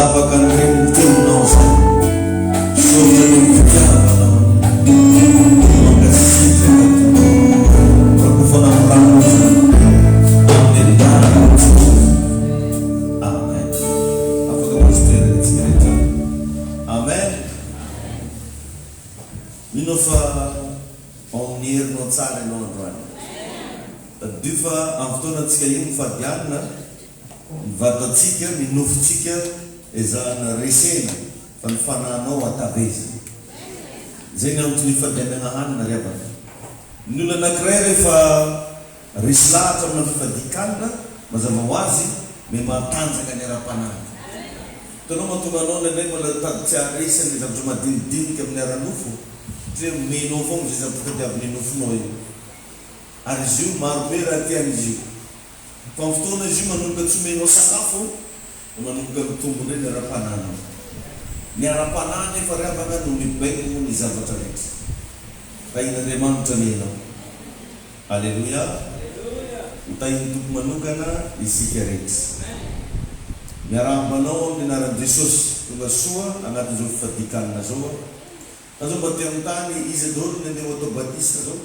Manavaka an'ireny teninao izany. Misaotra ny amin'ny fitiavanao anay. Mankasitraka Tompo. Rakofana amin'ny ranonao izany. Amin'ny anaran'i Jesosy. Amen. Afaka mahazo toerana isika rehetra. Amen. Mino aho fa ao amin'ny herinao tsara ianao androany. Tadidio fa amin'ny fotoanantsika io mifady hanina, Ny vatantsika, ny nofontsika ezahana resena fa ny fanahinao ataveza. Izay ny antony ifadianana hanina ry havana. Ny olona anankiray rehefa resy lahatra amina fifadian-kanina, mazava ho azy, miha matanjaka ny ara-panahiny. Hitanao mahatonga anao indraindray mbola mitady tsy haharesy an'ilay zavatra madinidinika amin'ny ara-nofo, satria omenao foana izay zavatra tadiavin'ny nofonao io. Ary izy io maro be raha tia an'izy io. Fa amin'ny fotoana izy io manomboka tsy omenao sakafo dia manomboka mitombo indray ny ara-panahinao. Ny ara-panahy anefa ry havana no mibaiko ny zavatra rehetra. Tahin'Andriamanitra anie ianao. Aleloia. Ho tahin'ny Tompo manokana isika rehetra. Miarahaba anao amin'ny anaran'i Jesosy. Tonga soa anatin'izao fifadian-kanina izao aho. Za zao mba te hanontany iza daholo ny andeha ho atao batisa zao?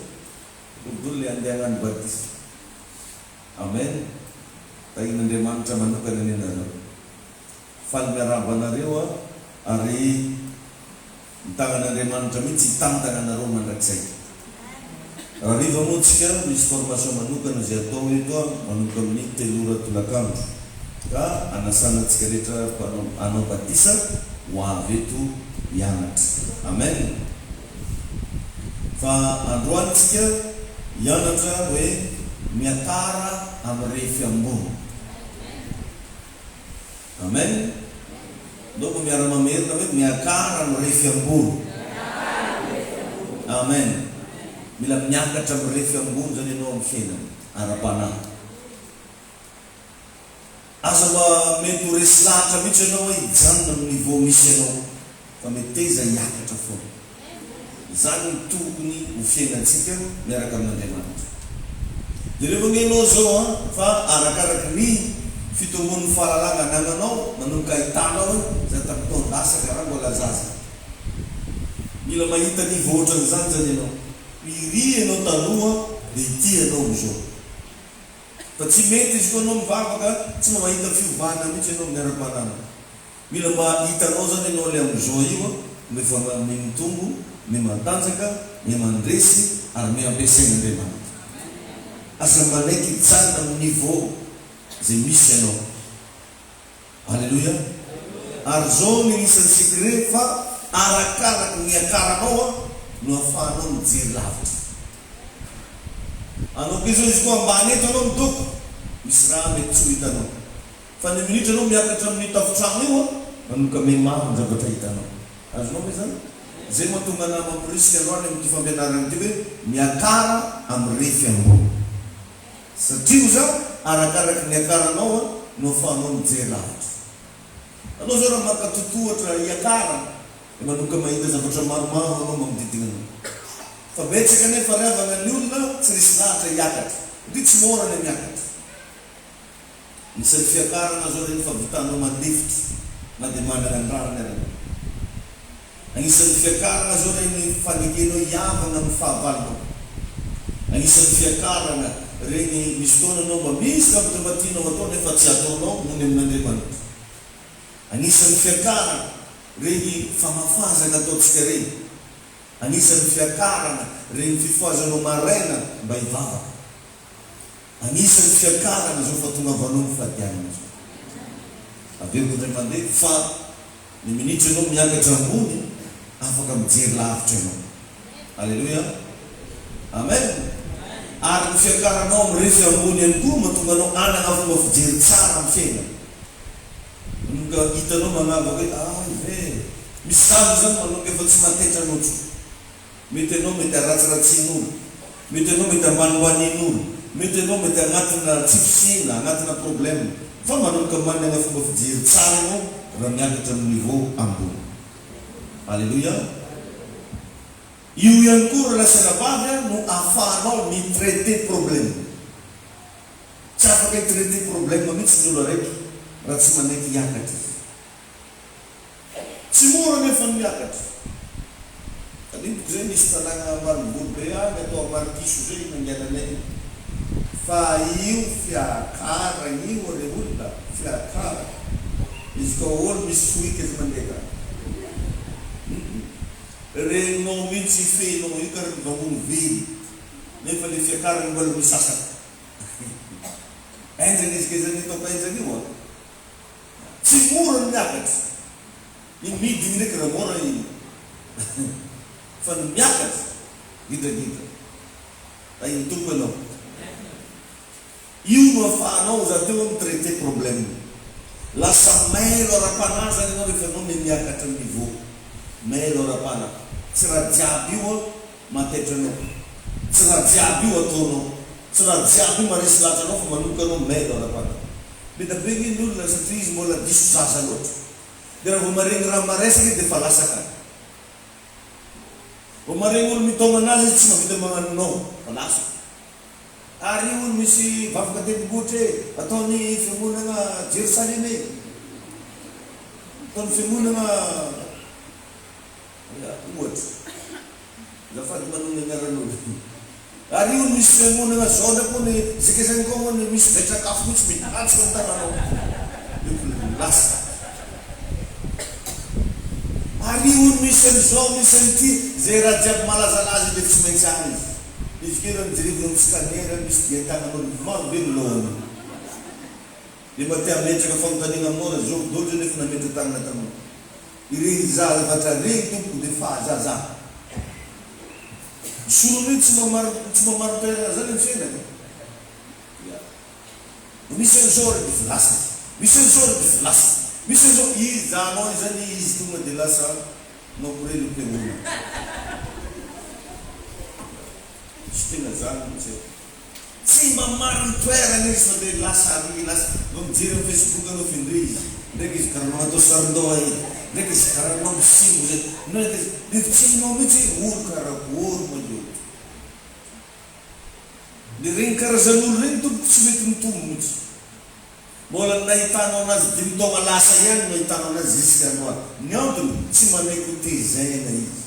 Daholo daholo le andeha hagnano batisa. Amen! Tahin'Andriamanitra manokana anie nareo. Faly miarahaba anareo aho ary ny tagnan'Andriamanitra mihitsy hitantana anareo mandrakizay. Rahariva moa tsika misy formation manokana izay atao eto manomboka amin'ny telo ora tolakandro ka anasana antsika rehetra mpanao hanao batisa ho avy eto hianatra. Amen! Fa androany tsika hianatra hoe miakara amin'ny refy ambony. Amen. Ndao mba miara mamerina hoe miakara amin'ny refy ambony. Amen. Mila miakatra amin'ny refy ambony zany ianao amin'ny fiainana ara-panahy. Aza mba mety ho resy lahatra mihitsy ianao hoe hijanona amin'ny niveau misy anao fa meteza hiakatra foana. Izany no tokony ho fiainantsika miaraka amin'Andriamanitra. Jereo ange ianao izao an, fa arakaraky ny fitombon'ny fahalalana anananao manomboka ahitanao hoe za tamin'ny taon-dasa karaha mbola zaza. Mila mahita niveau ohatran'izany izany ianao. Iry ianao taloha dia ity ianao amin'izao. Fa tsy mety izy koa anao mivavaka tsy mba mahita fiovana mihitsy ianao amin'ny ara-panana. Mila mba hitanao zany ianao le amin'izao io a, no efa miha mitombo, miha matanjaka, miha mandresy ary miha ampiasain'Andriamanitra. Aza manaiky hijanona amin'ny niveau izay misy anao. Aleloia! Ary zao ny anisan'ny secret fa arakaraky ny niakaranao a no afahanao mijery lavitra. Anao koa izao izy koa ambany eto anao midoko, misy raha mety tsy ho hitanao. Fa ny minitra anao miakatra amin'io tafotrano io a, manomboka mihamaro ny zavatra hitanao. Azonao ve izany? Izay mahatonga anah mamporisika androany amin'ity fampianarana ity hoe miakara amin'ny refy ambony. Satria oza arakaraky ny niakaranao a no afahanao mijery lavitra. Anao zao raha maka totohatra hiakarana dia manomboka mahita zavatra maromaro anao magnodidina anao. Fa betsaka anefa ry havana ny olona tsy resy lahatra hiakatra satria tsy mora ny miakatra. Anisan'ny fiakarana zao ireny fahavitanao mandefitra na dia manana ny rariny ary ianao. Anisan'ny fiakarana zao ireny fanekenao hihavana amin'ny fahavalonao. Anisan'ny fiakarana ireny misy fotoana ianao mba misy zavatra mba tianao atao nefa tsy ataonao noho ny amin'Andriamanitra. Anisan'ny fiakarana ireny famafazana ataontsika ireny. Anisan'ny fiakarana ireny fifohazanao maraina mba hivavaka. Anisan'ny fiakarana izao fahatongavanao ny fadianana izao. Averiko indray mandeha fa ny minitra ianao miakatra ambony afaka mijery lavitra ianao. Aleloia. Amen. Ary ny fiakaranao amin'ny refy ambony ihany koa mahatonga anao hanana fomba fijery tsara amin'ny fiainana. Manomboka hitanao manavaka hoe ay ve misy zavatra izany manomboka efa tsy maha-taitra anao intsony. Mety ianao mety haratsiratsian'olo, mety ianao mety ambanimbanian'olo, mety ianao mety agnatina tsy fisiana, agnatina problème, fa manomboka managna fomba fijery tsara ianao raha miakatra amin'ny niveau ambony. Alléluia! Io ihany koa ry lahy sy anabavy a no ahafahanao mi-traiter problème. Tsy afaka hi-traiter problème mihitsy ny olo araiky raha tsy manaiky hiakatra izy. Tsy mora anefa ny miakatra. Tadidiko izay nisy tanàgna ambanivolo be any atao Amarikiso izay nandehananay fa io fiakaragna io re olona fiakaragna izy koa olo misy sohika izy mandeha ka hum regninao mihitsy fenao io kara ny vahogno very nefa le fiakaragna mbola misasaka henjagna izy ke zany ataoko henjagna io a tsy mora ny miakatra. Ny midiny ndraiky raha mora iny fa ny miakatra gidragidra. Tahin'ny Tompo ianao. Io no afahanao za teo mi traiter problème. Lasa mailo ara-panahy zany ianao rehefa ianao miha miakatra ny niveau. Mailo ara-panahy. Tsy raha jiaby io an mahataitra anao. Tsy raha jiaby io ataonao. Tsy raha jiaby io maharesy lahatra anao fa manomboka anao mailo ara-panahy. Be da be nge ny olona satria izy mbola diso zaza loatra. Dia raha vao maregny raha maresaka izy dia efa lasa akany. Vao maregny olo mitaogna anazy izy tsy mahavita magnano non fa lasa. Ary io hono misy vavaka an-tendrombohitra e, ataon'ny fiangonagna Jerosalema e, ataon'ny fiangonagna. Ya, ohatra. Azafady manonona anaran'olo. Ary io misy fiangonana zao ndray koa ny zekezany koa moa ny misy vetraka afo mihitsy mihantsika ny tananao. Io lasa. Ary io misy an'izao misy an'ity, zay raha jiaby malazalaza io dia tsy maintsy any izy. Izy kely raha nojerevina amin'ny scanner misy dian-tanan'olo maro be ny lohany. Dia mba te hametraka fanontaniana aminao raha zovy daholo zay nefa nametra-tanana taminao. Ireny zavatra ireny tompoko dia fahazaza. Ny solony hoe tsy mamar tsy mamarin-toerana zany amin'ny fiainana e. Ya. Vao misy an'izao ary dia lasa izy. Misy an'izao ary dia lasa. Misy an'izao, iza anao izany izy tonga dia lasa namporely ny mpiangonana. Tsy tena zany mihitsy e. Tsy mba marin-toerana izy fa dia lasa ary lasa. Mba mijery amin'ny Facebook anao f'indre izy. Ndraiky izy karaha manatao sarin-doha iny. Ndraiky izy karaha anao misingo zay. Ndraiky izy, dia tsy hainao mihitsy hoe olo karakory moa io. Dia ireny karazan'olo ireny tompoko tsy mety mitombo mihitsy. Mbola ny nahitanao anazy dimy taogna lasa ihany no ahitanao anazy jusqu'à androany. Ny antony, tsy manaiky ho tezaina izy.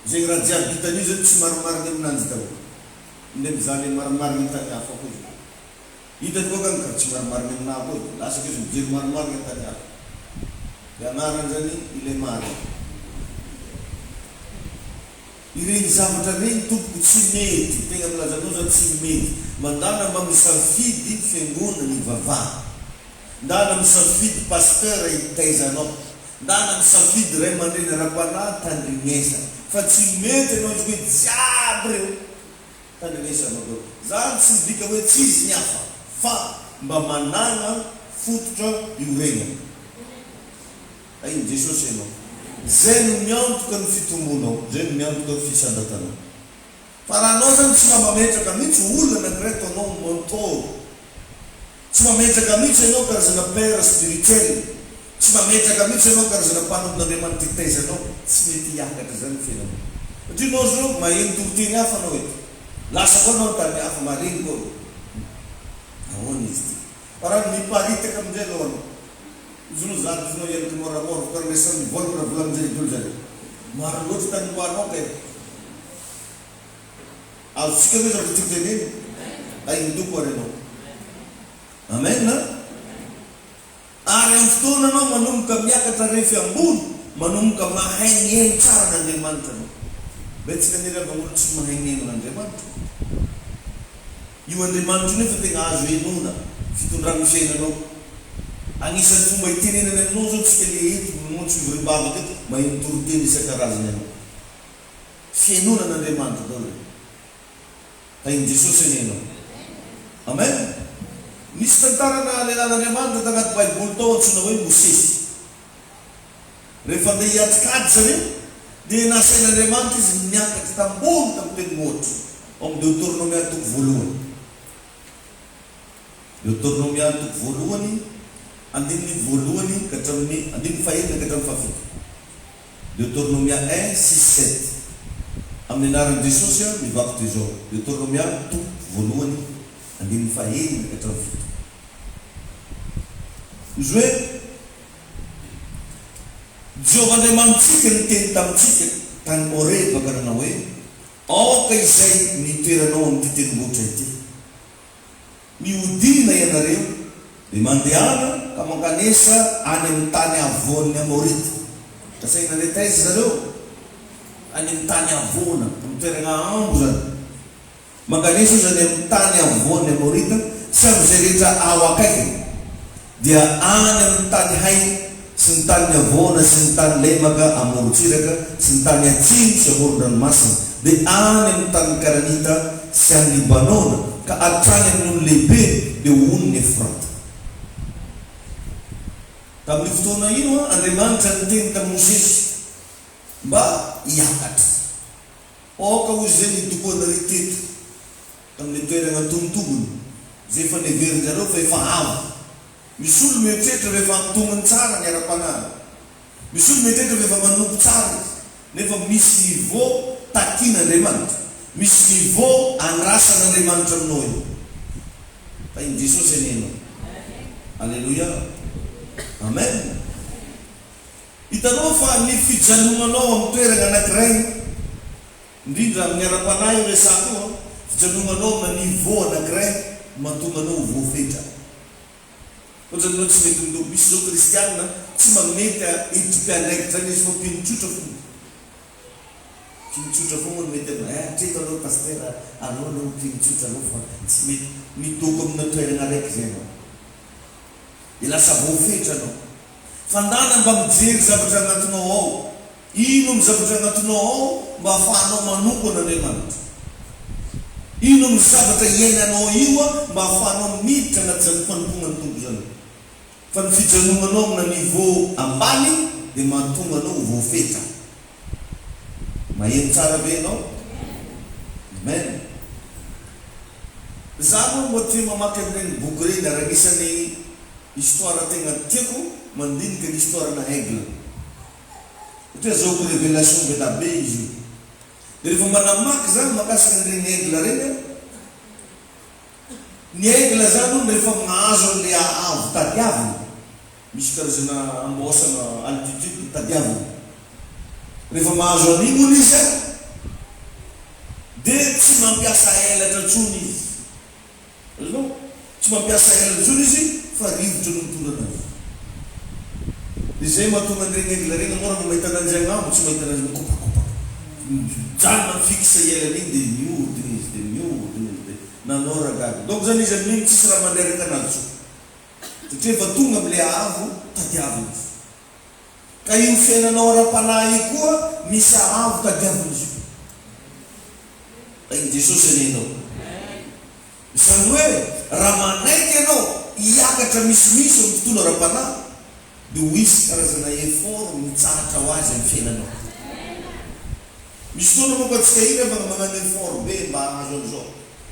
Zegny raha jiaby vitan'io zany tsy marimarigny aminanjy daholo. Ndeha mizaha le marimarigny antany hafa koa izy. Hitany koa akagny ka tsy marimarigny aminahy koa izy. Lasa koa izy mijery marimarigny antany hafa. De agnarany zany ilay marigny. Ireny zavatra regny tompoko tsy mety. Tegna milaza anao za tsy mety. Mandana mba misafidy fiangonana ivavaha. Ndana misafidy pasteur hitaiza anao. Ndana misafidy ray aman-dreny ara-panahy tandrignesa fa tsy mety anao izy hoe jiaby reo tandrignesanao daholo. Zany tsy midika hoe tsy izy ny hafa fa mba managna fototra ioregnana. Tahin'i Jesosy ianao. Zay no miantoka ny fitombonao, zay no miantoka ny fisandratanao. Fa raha anao zany tsy mba mametraka mihitsy olona anakiray ataonao mentor, tsy mametraka mihitsy ianao karazana père spirituel, tsy mametraka mihitsy ianao karazana mpanompon'Andriamanitra hitaiza anao, tsy mety hiakatra zany ny fiainanao. Satria anao zao maheno toriteny hafa anao eto, lasa koa anao an-tany hafa maregny koa anao. Ahoana izy ity? Fa raha miparitaka amin'izay aloha anao, izy no zary izy no hianiky moramora fa karaha samy mivolagna raha volagnin-jare daholo zare. Maro loatra tany ombanao kay. Azontsika ve zavatra tiako tenenina? Tahin'ny Tompo ary ianao. Amen a! Ary amin'ny fotoana anao manomboka miakatra refy ambony, manomboka mahay mihaino tsara an'Andriamanitra anao. Betsaka ny ry havana olo tsy mahay mihaino an'Andriamanitra. Io Andriamanitra io nefa tegna azo henoina, fitondran'ny fiainanao. Agnisan'ny fomba itenenany aminao zao tsika le eto mamonjy fivoriam-bavaka eto, maheno toriteny isan-karazany ianao. Fihainoana an'Andriamanitra daholo e. Tahin'i Jesosy anie ianao. Amen. Nisy tantarana lehilahin'Andriamanitra tanaty Baiboly tao antsoina hoe Mosesy. Rehefa andeha hiatrik'ady zareo dia nasain'Andriamanitra izy niakatra tambony tamin'ny tendrombohitra ao amin'ny Deoteronomia toko voalohany. Deoteronomia toko voalohany andininy voalohany ka hatramin'ny andininy fahenina ka hatramin'ny fahafito. Deoteronomia un, six, sept. Amin'ny anaran'i Jesosy aho mivaky toy izao, Deoteronomia toko voalohany andininy fahenina ka hatramin'ny fito. Izy hoe. Jehovah Andriamanitsika niteny tamintsika tany Horeba ka nanao hoe, Aoka izay ny toeranao amin'ity tendrombohitra ity. Mihodina ianareo, dia mandehana ka mankanesa any amin'ny tany havoan'ny Amorita. Nasaina nandeha taiza zareo? Any amin'ny tany havoana, amin'ny toerana ambo izany. Mankanesa izy any amin'ny tany havoan'ny Amorita sy amin'izay rehetra ao akaikiny, dia any amin'ny tany hay sy ny tanin'ny havoana sy ny tany lemaka amoron-tsiraka sy ny tany atsimo sy amoron-dranomasina, dia any amin'ny tanin'ny Kananita sy any Libanona ka hatrany amin'ny ony lehibe, dia ho onin'i Efrata. Tamin'io fotoana io Andriamanitra niteny tamin'i Mosesy mba hiakatra. Aoka hoy izay nidoboanareo teto tamin'ilay toerana antonontongony izay efa neverin-jareo fa efa avo. Misy olona mieritreritra fa efa antonony tsara ny ara-panahy. Misy olona mieritreritra fa efa manompo tsara izy. Nefa misy niveau takian'Andriamanitra. Misy niveau andrasan'Andriamanitra aminao eo. Tahin'i Jesosy anie ianao. Aleloia. Amen. Hitanao fa ny fijanonanao amin'ny toerana anankiray, indrindra amin'ny ara-panahy io resako io an, fijanonanao amina niveau anankiray no mahatonga anao ho voafetra. Ohatrany hoe tsy mety midobo. Misy izao kristiana tsy mba mety hiditra mpiandraikitra zany izy fa mpino tsotra foana. Mpino tsotra foana no mety aminao. Eh hatreto aloha pasitera aleo aloha mpino tsotra aloha fa tsy mety midoko amina toerana araiky zay ianao. Dia lasa voafetra anao. Fa ndana mba mijery zavatra agnatinao ao. Ino ny zavatra agnatinao ao mba afahanao manompo an'Andriamanitra? Ino ny zavatra iainanao io mba afahanao miditra anatin'izany fanompoana ny Tompo izany? Fa ny fijanognanao amina niveau ambany dia mahatonga anao ho voafetra. Maheno tsara ve ianao? Amen. Za aloha mba tia mamaky an'ireny boky ireny ary anisan'ny histoire tegna tiako mandinika ny histoire-na aigle. Satria azahoako révélation be da be izy io. Dia rehefa mba namaky za mahakasika an'ireny aigle ireny aho, ny aigle zany hono rehefa mahazo an'le haavo tadiaviny, misy karazana amboasana altitude tadiaviny, rehefa mahazo an'iny hono izy an, dia tsy mampiasa elatra intsony izy. Azonao? Tsy mampiasa elany intsony izy fa rivotra no mitondra anazy. Dia izay mahatonga an'ireny aigle ireny anao raha vao mahita ananjy agnambo tsy mahita ananjy mikopakopaka. Mijanona mi-fixe elany iny dia mihodina izy dia mihodina izy dia nanao ragaga. Donc zany izy amin'iny tsisy raha mandreraka anazy intsony. Satria efa tonga amin'ilay haavo tadiaviny izy. Ka io fiainanao ara-panahy io koa misy haavo tadiavin'izy io. Tahin'i Jesosy anie ianao. Izany hoe raha manaiky ianao hiakatra misimisy eo amin'ny tontolo ara-panahy dia ho hisy karazana effort mitsahatra ho azy amin'ny fiainanao. Misy fotoana manko antsika iny afaka magnano effort be mba hahazo an'izao,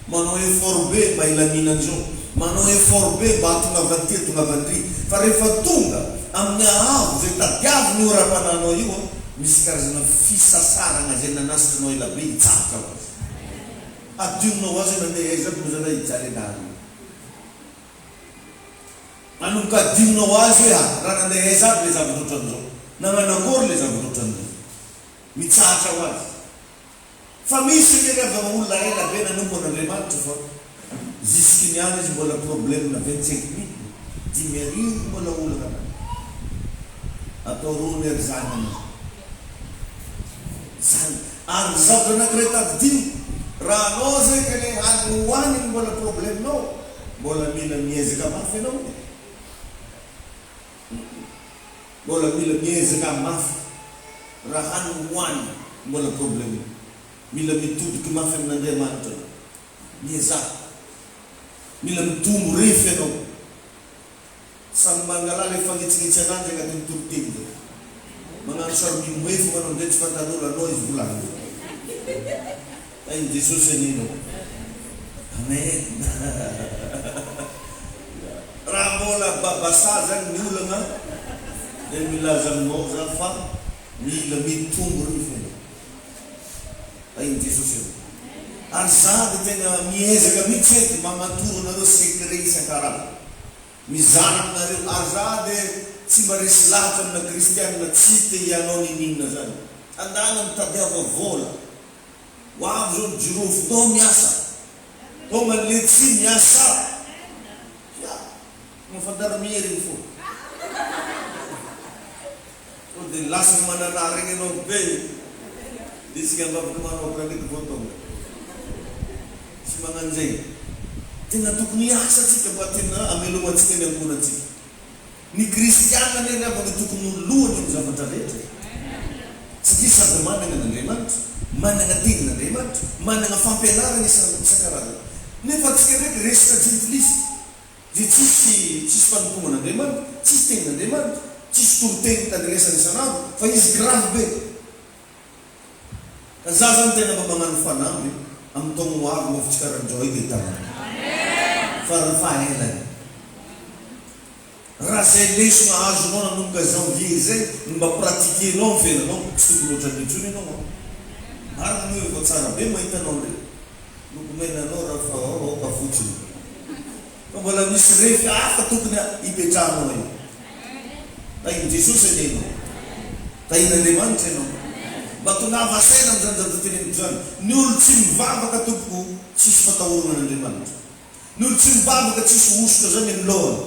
manao effort be mba hilamina an'izao, manao effort be mba hahatongavan'ity hahatongavan'ry, fa rehefa tonga amin'ny haavo izay tadiavin'io ara-panahinao io an, misy karazana fisasaragna izay nanasitra anao elabe hitsahatra ho azy. Hadinonao ho azy hoe nandeha aiza aby moa zalahy hijaly anah io. Manomboka hadinonao ho azy hoe ah, raha nandeha aiza aby le zavatra ohatran'izao, nagnano akory le zavatra ohatran'izao. Mitsahatra ho azy. Fa misy anie ry havana olona ela be nanompo an'Andriamanitra fa jusque niany izy mbola problème na 25 mille, 5000 mbola olana anany. Atao rony ary zany anao. Zany. Ary ny zavatra anakiray tadidio, raha anao zay ka le haniny hohaniny mbola problème nao, mbola mila miezaka mafy ianao e. Mbola mila miezaka mafy raha hany ho any mbola problème mila mitodiky mafy amin'Andriamanitra anao miezaha mila mitombo refy ianao samy mangalà le fagnitsinitsy ananjy agnatin'ny toriteny zay magnano sary mimoefo manao ndray tsy fantan'olo anao izy volagniny Tahin'i Jesosy anie ianao. Amen. Raha mbola babasa zany ny olana dia milaza aminao za fa mila mitombo ny fiainana. Tahin'i Jesosy ianao. Ary za dia tena miezaka mihitsy eto magnatoro anareo secret isan-karazany. Mizara aminareo. Ary za dia. tsy mba resy lahatra amina kristianina tsy te hianao ninoninona zany. Andana mitadiava vola. Ho avy zao ny jirofo ndao miasa. Tonga ny letchi miasa. Ya. Mahafantara mierigny fô. Sao dia lasa manana regny anao be. Dia isika ambavaka manokana ndraiky vao tonga. Tsy magnano zegny. Tena tokony hiasa tsika mba tena hamelomantsika ny ankohonantsika. Ny kristiana anie ry havana tokony ho lohany amin'ny zavatra rehetra e. Satria sady managna an'Andriamanitra, managna tenin'Andriamanitra, managna fampianarana isan-karazany. Nefa antsika ndraiky resaka jentilisa. Dia tsisy tsisy fanompoana an'Andriamanitra, tsisy tenin'Andriamanitra, tsisy toriteny tandrinesana isan'andro fa izy grave be. Ka za zany tena mba magnano fanamby amin'ny taogno ho avy mba fitsikaran'izao eky e tanana. Farafahaelany. Raha zay lesona azonao nanomboka janvier zay no mba pratiquer-nao amin'ny fiainanao, tsy tokony ohatran'io intsony ianao an. Marina moa efa tsara be mahita anao ndry. Loko mena anao raha fa aoka fotsiny. Fa mbola misy refy hafa tokony hipetrahanao eo. Tahin'i Jesosy anie ianao. Tahin'Andriamanitra ianao. Mba tongava saina amin'izany zavatra teneniko izany. Ny olo tsy mivavaka tompoko tsisy fatahorana an'Andriamanitra. Ny olo tsy mivavaka tsisy hosotra zany amin'ny lohany.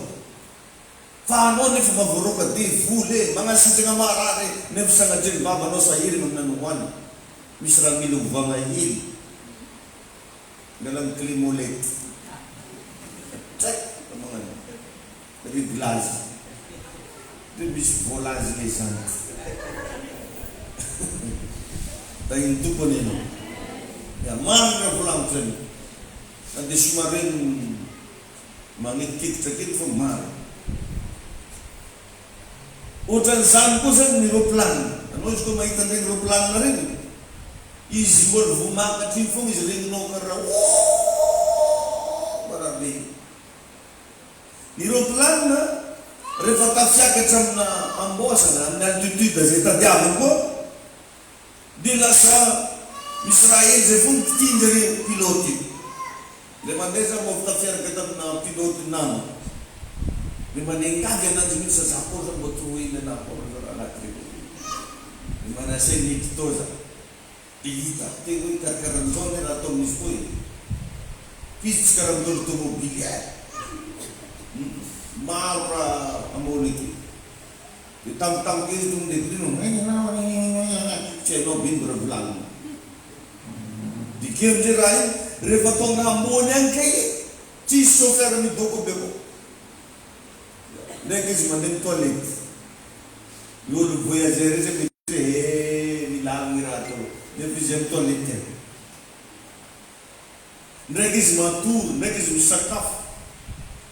Fa anao nefa mba voaroaka devoly e, magnasitragna marary e, nefa sagnatria ny vava anao sahiragna amin'ny nanohoana. Misy raha mila ovagna hely. Miala amin'ny clé molette. Tray fa magnano reglage. Ndre misy volage le zanaky. Tahin'ny Tompo anie ianao. Ya, marina raha volagniko zany. Na dia somary hoe magnetiketitra kely fa marina. Ohatran'izany koa zany ny roplanina. Anao izy koa mahita an'ireny roplanina ireny, izy mbola vao makatra iny foagna izy regninao karaha ooh karaha be io. Ny roplanina rehefa tafiakatra amina ambôzana, amin'ny altitude izay tadiaviny koa, Dia lasa misy raha hely zay foana kitihin-jareo pilote io. Ilay mandeha za mba tafiaraka tamina pilote nama. Dia mba niangavy ananjy mihitsy za, za koa zany mba toroy hely anah koa raha zao anaty reny. Dia mba nasainy niditra tao za. Dia hitako teo hoe karakaran'izao anie raha atao amin'izy koa e. F'izy tsy karaha mitondra tomobily eh. Maro raha ambony aty. Dia tampotampoka eo izy tonga dia tsy hainao be ny mbola volanina. Dikeo ndray raha io, rehefa tonga ambony any kay e, tsisy chauffeur midoko be koa. Ndraiky izy mandeha mi toilette, ny olo voyageur rehetra mety hoe he milamigny raha atao, nefa izy any toilette any. Ndraiky izy matory, ndraiky izy misakafo.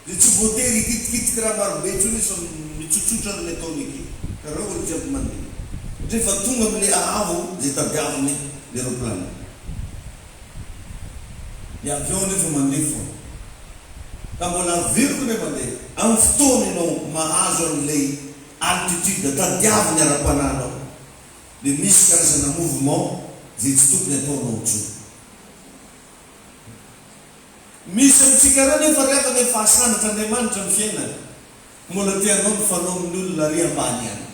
Dia tsy voatery hikitikitiky raha marobe intsony izy fa mitsotsotra ny ataony eke. Karaha olo jiaby mandeha. Satria efa tonga amle haavo izay tadiaviny le roplanina. Ny avion nefa mandeha foana. Ka mbola averiko indray mandeha, amin'ny fotoana ianao mahazo an'ilay altitude tadiaviny ara-panahinao dia misy karazana mouvement izay tsy tokony ataonao intsony. Misy amintsika ireo nefa ry havana efa asandratr'Andriamanitra ny fiainana, mbola te hanao ny fanaon'ny olona ary ambany ihany.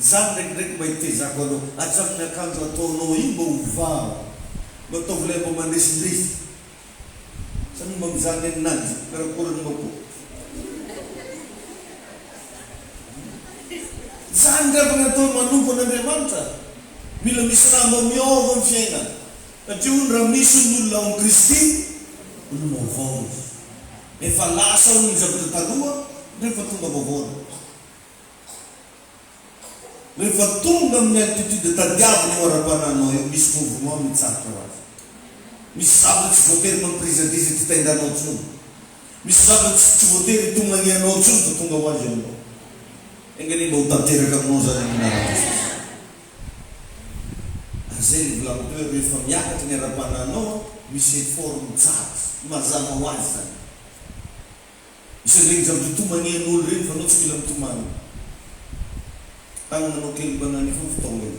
Izany ndraikindraiky mba hitezako anao, hatramin'ny akanjo ataonao iny mba ovao, mba ataovy ilay mba mandresindresy. Samy mba mizaha neninanjy karakory ny mako. Zany ngamba ny atao manompo an'Andriamanitra. Mila misy raha mba miova ny fiainana. Satria hono raha misy ny olona ao amin'i Kristy, olom-baovao izy. Efa lasa hono ny zavatra taloha, rehefa tonga vaovao ny. Rehefa tonga amin'ny altitude tadiavina io ara-panahinao io, misy mouvement mitsahatra ho azy. Misy zavatra tsy voatery mampirizandriza ty taindanao intsony. Misy zavatra tsy tsy voatery hitomanianao intsony fa tonga ho azy aminao. Enga anie mba ho tanteraka aminao izany amin'ny anaran'i Jesosy. Ary izay no volaniko hoe rehefa miakatra ny ara-panahinao, misy effort mitsahatra. Mazava ho azy izany. Misy an'ireny zavatra tomanian'olo ireny fa anao tsy mila mitomany. Tagnananao kely magnano io foana fa tonga eo.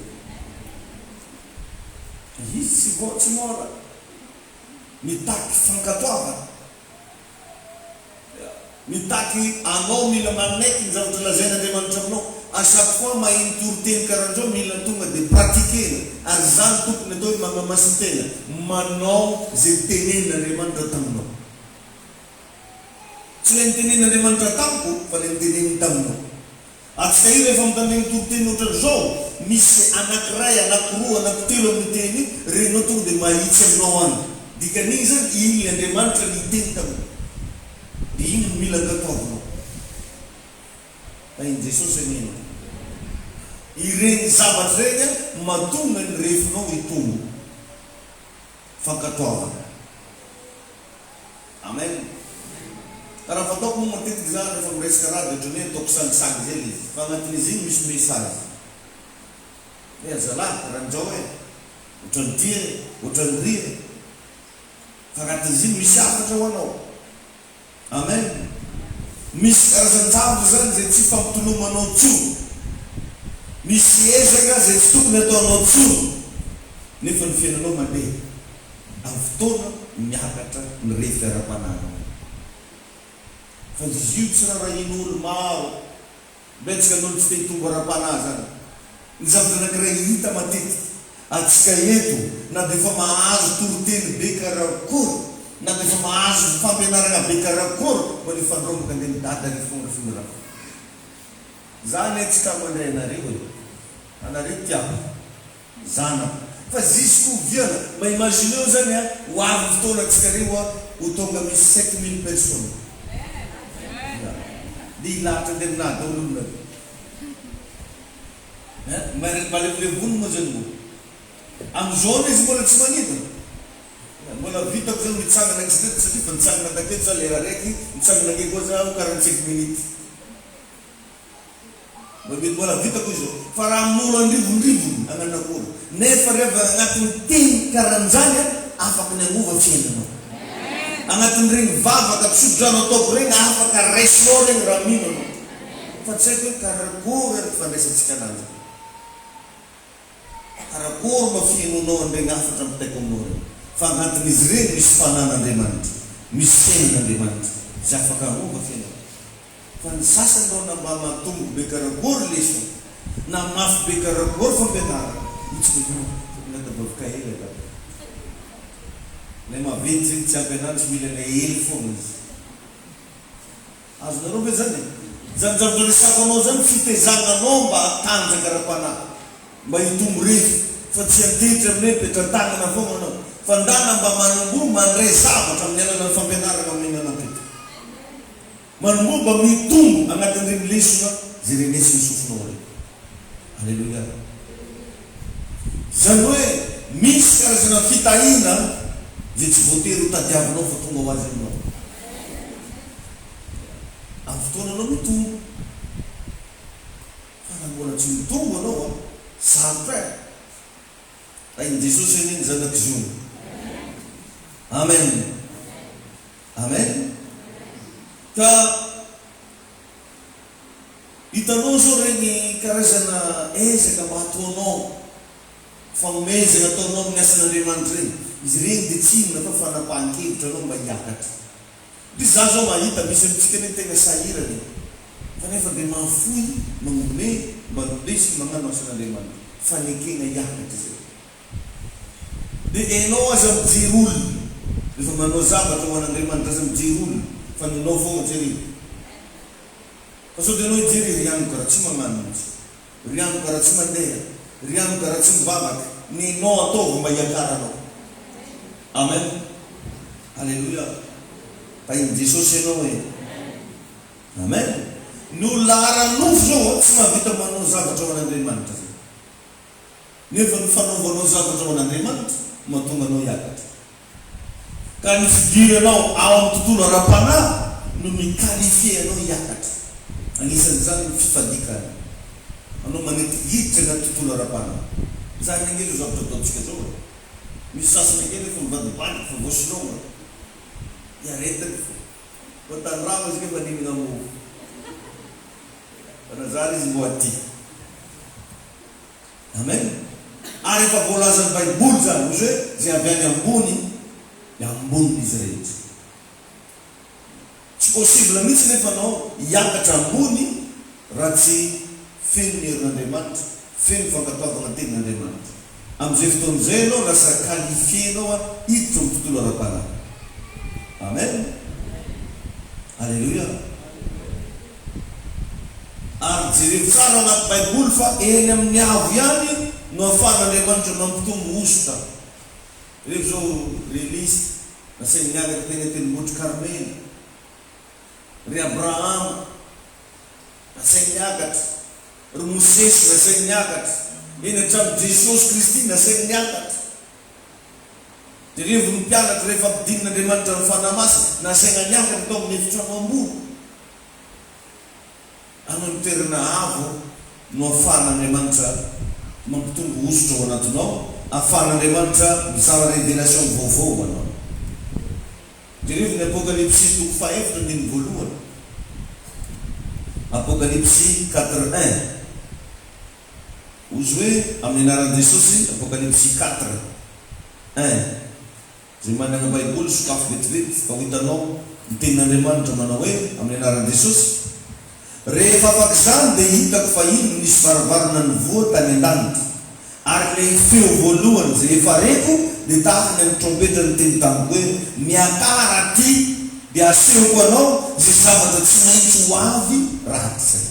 Izy tsy vao tsy mora. Mitaky fankatoavana. Mitaky anao mila manaiky ny zavatra lazain'Andriamanitra aminao. À chaque fois maheno toriteny karanzao mila tonga de pratiquer-na ary zany tokony atao hoe magnamasin-tena, manao ze tenenin'Andriamanitra taminao. Tsy le nitenenin'Andriamanitra tamiko fa le niteneniny taminao. Atsika io rehefa mitandregny toriteny otran'izao, misy anakiray, anakiroa, anakitelo amin'io teny io, renao tonga dia mahitsy aminao any. Dikan'igny zany, igny le Andriamanitra niteny taminao. Dia igny no mila ankatoavinao. Tahin'i Jesosy anie ianao. Ireny zavatra ireny an, mahatonga ny refinao hitombo. Fankatoavana. Amen. Ka raha fataoko moa matetika za rehefa miresaka raha dia ohatran'ny hoe ataoko sangisangy zay le izy fa agnatin'izy iny misy message hoe azalahy karan'izao e, ohatran'ity e, ohatran'iry e, fa agnatin'izy iny misy hafatra ho anao. Amen. Misy karazan-javatra zany izay tsy ifampitolomanao intsony. Misy ezaka izay tsy tokony ataonao intsony nefa ny fiainanao mandeha. Amin'ny fotoana miakatra ny refy ara-panahinao. Fa izy io tsy rarahian'olo maro. Betsaka ny olo tsy te hitombo ara-panahy zany. Ny zavatra anankiray hita matetika antsika eto na dia efa mahazo toriteny be karakory na dia efa mahazo fampianaragna be karakory mbola hifandrombaka andeha midada ry fon ry fon ra. Za anie tsy kamo handray anareo e. Anareo tiako. Zanako. Fa jusqu'où viana? Mba imagineo zany a, ho avy ny fotoana antsika reo a, ho tonga misy 7000 personnes. Ya. Dia hilahatra andeha aminà daholo olona reo. Hein? Mba mba levolevony moa zany moa. Amizao anie izy mbola tsy manidina. Ya, mbola vitako zany mitsangana ankiziteto satria efa nitsangana taketo za lera araiky, nitsangana ake koa zaho 45 minutes. Mba mety mbola vitako izao fa raha amin'olo andrivondrivony agnanakory nefa reva agnatin'ny teny karanjany a afaky ny agnova fiainanao agnatin'regny vavaka tsodrano ataoko regny afaka raisinao regny raha mino anao fa tsy haiko hoe karakory ary fandraisantsika ananjy. Karakory mba fihainoanao an'iregny hafatra ampitaiko aminao regny fa agnatin'izy regny misy fanan'Andriamanitra, misy fiainan'Andriamanitra izay afaka hanova fiainanao. Fa ny sasany reo na mba matombo be karakory lesona, na mafy be karakory fampianarana, io tsy mety anao, tokony atabavika hely angamba. Ilay maventy zegny tsy ampy ananjy mila ilay hely fogna izy. Azonareo ve zany e? Zany zavatra resako anao zany fitezagna anao mba hatanjaka ara-panahy, mba hitombo refy, fa tsy hiantehitra amin'ny hoe petra-tagnana foagna anao, fa ndana mba manomboha mandray zavatra amin'ny alalan'ny fampianaragna omena anao teto. Manomboha mba mitombo agnatin'ireny lesona zay renesin'ny sofinao ireny. Aleloia. Zany hoe misy karazana fitahiana izay tsy voatery ho tadiavinao fa tonga ho azy aminao. Amin'ny fotoana anao mitombo. Fa raha mbola tsy mitombo anao an, sarotra e. Tahin'i Jesosy anie ny zanak'i Ziona. Amen. Amen. Ka Hitanao zao ireny karazana ezaka mba ataonao, fanomezana ataonao amin'ny asan'Andriamanitra ireny, izy ireny dia tsy inona fa fanapahan-kevitra anao mba hiakatra. Ndry za zao mahita misy amintsika anie tegna sahirana e, fa nefa dia mahafoy, magnome mba ndesiny magnano asan'Andriamanitra, fanekena hiakatra izay. Dia enao aza mijery olona, rehefa manao zavatra ho an'Andriamanitra aza mijery olona fa ny anao foagna jerena. Fa sao dia anao hijery ry anoka raha tsy magnano mihitsy, ry anoka raha tsy mandeha, ry anoka raha tsy mivavaka, nenao ataovy mba hiakaranao. Amen. Aleloia. Tahin'i Jesosy ianao e. Amen. Ny olona ara-nofo zao tsy mahavita manao zavatra ho an'Andriamanitra zay. Nefa ny fanaovanao zavatra ho an'Andriamanitra no mahatonga anao hiakatra. Ka ny fidiranao ao amin'ny tontolo ara-panahy no mi-qualifier anao hiakatra. Anisan'izany ny fifadian-kanina. Anao manaiky hiditra anaty tontolo ara-panahy. Izany ange izao zavatra ataontsika izao e. Misy sasany ange nefa mivadibadika fa voasiloma. Iaretany fo. Koa tandramo izy nefa nihinana mofo. Fa nanjary izy mbo aty. Amen! Ary efa voalazan'ny baiboly izany, hozy hoe izay avy any ambony dia ambonin'izy rehetra. Tsy. Tsy possible mihitsy nefa anao hiakatra ambony raha tsy feno ny herin'Andriamanitra, feno fankatoavana tenin'Andriamanitra. Amin'izay fotoana izay ianao lasa qualifié ianao hiditra amin'ny tontolo ara-panahy. Amen! Alléluia! Ary jereo tsara ao anaty baiboly fa eny amin'ny avo ihany no ahafahan'Andriamanitra mampitombo hosotra. Reo zao ry Elisa nasainy niakatra teny an-tendrombohitr'i Karmela, ry Abrahama nasainy niakatra, ry Mosesy nasainy niakatra, eny hatramin'i Jesosy Kristy nasainy niakatra. Jerevo ny mpianatra rehefa ampidinin'Andriamanitra ny Fanahy Masina, nasaina niakatra tao amin'ny efitrano ambony. Any amin'ny toerana avo no ahafahan'Andriamanitra mampitombo hosotra ao anatinao, ahafahan'Andriamanitra mizara révélation vaovao ho anao. Jerevo ny Apokalypsy toko fahaefatra andininy voalohany. Apokalypsy 4 un. Hozy hoe amin'ny anaran'i Jesosy, Apokalypsy 4 un. Izay manana Baiboly, sokafy vetivety fa ho hitanao ny Tenin'Andriamanitra manao hoe, Amin'ny anaran'i Jesosy. Rehefa afaka izany dia hitako fa indro nisy varavarana nivoha tany an-danitra. Ary ilay feo voalohany izay efa reko dia tahaka ny an'ny trompetra niteny tamiko hoe, Miakara aty, dia asehoko anao izay zavatra tsy maintsy ho avy rahatrizay.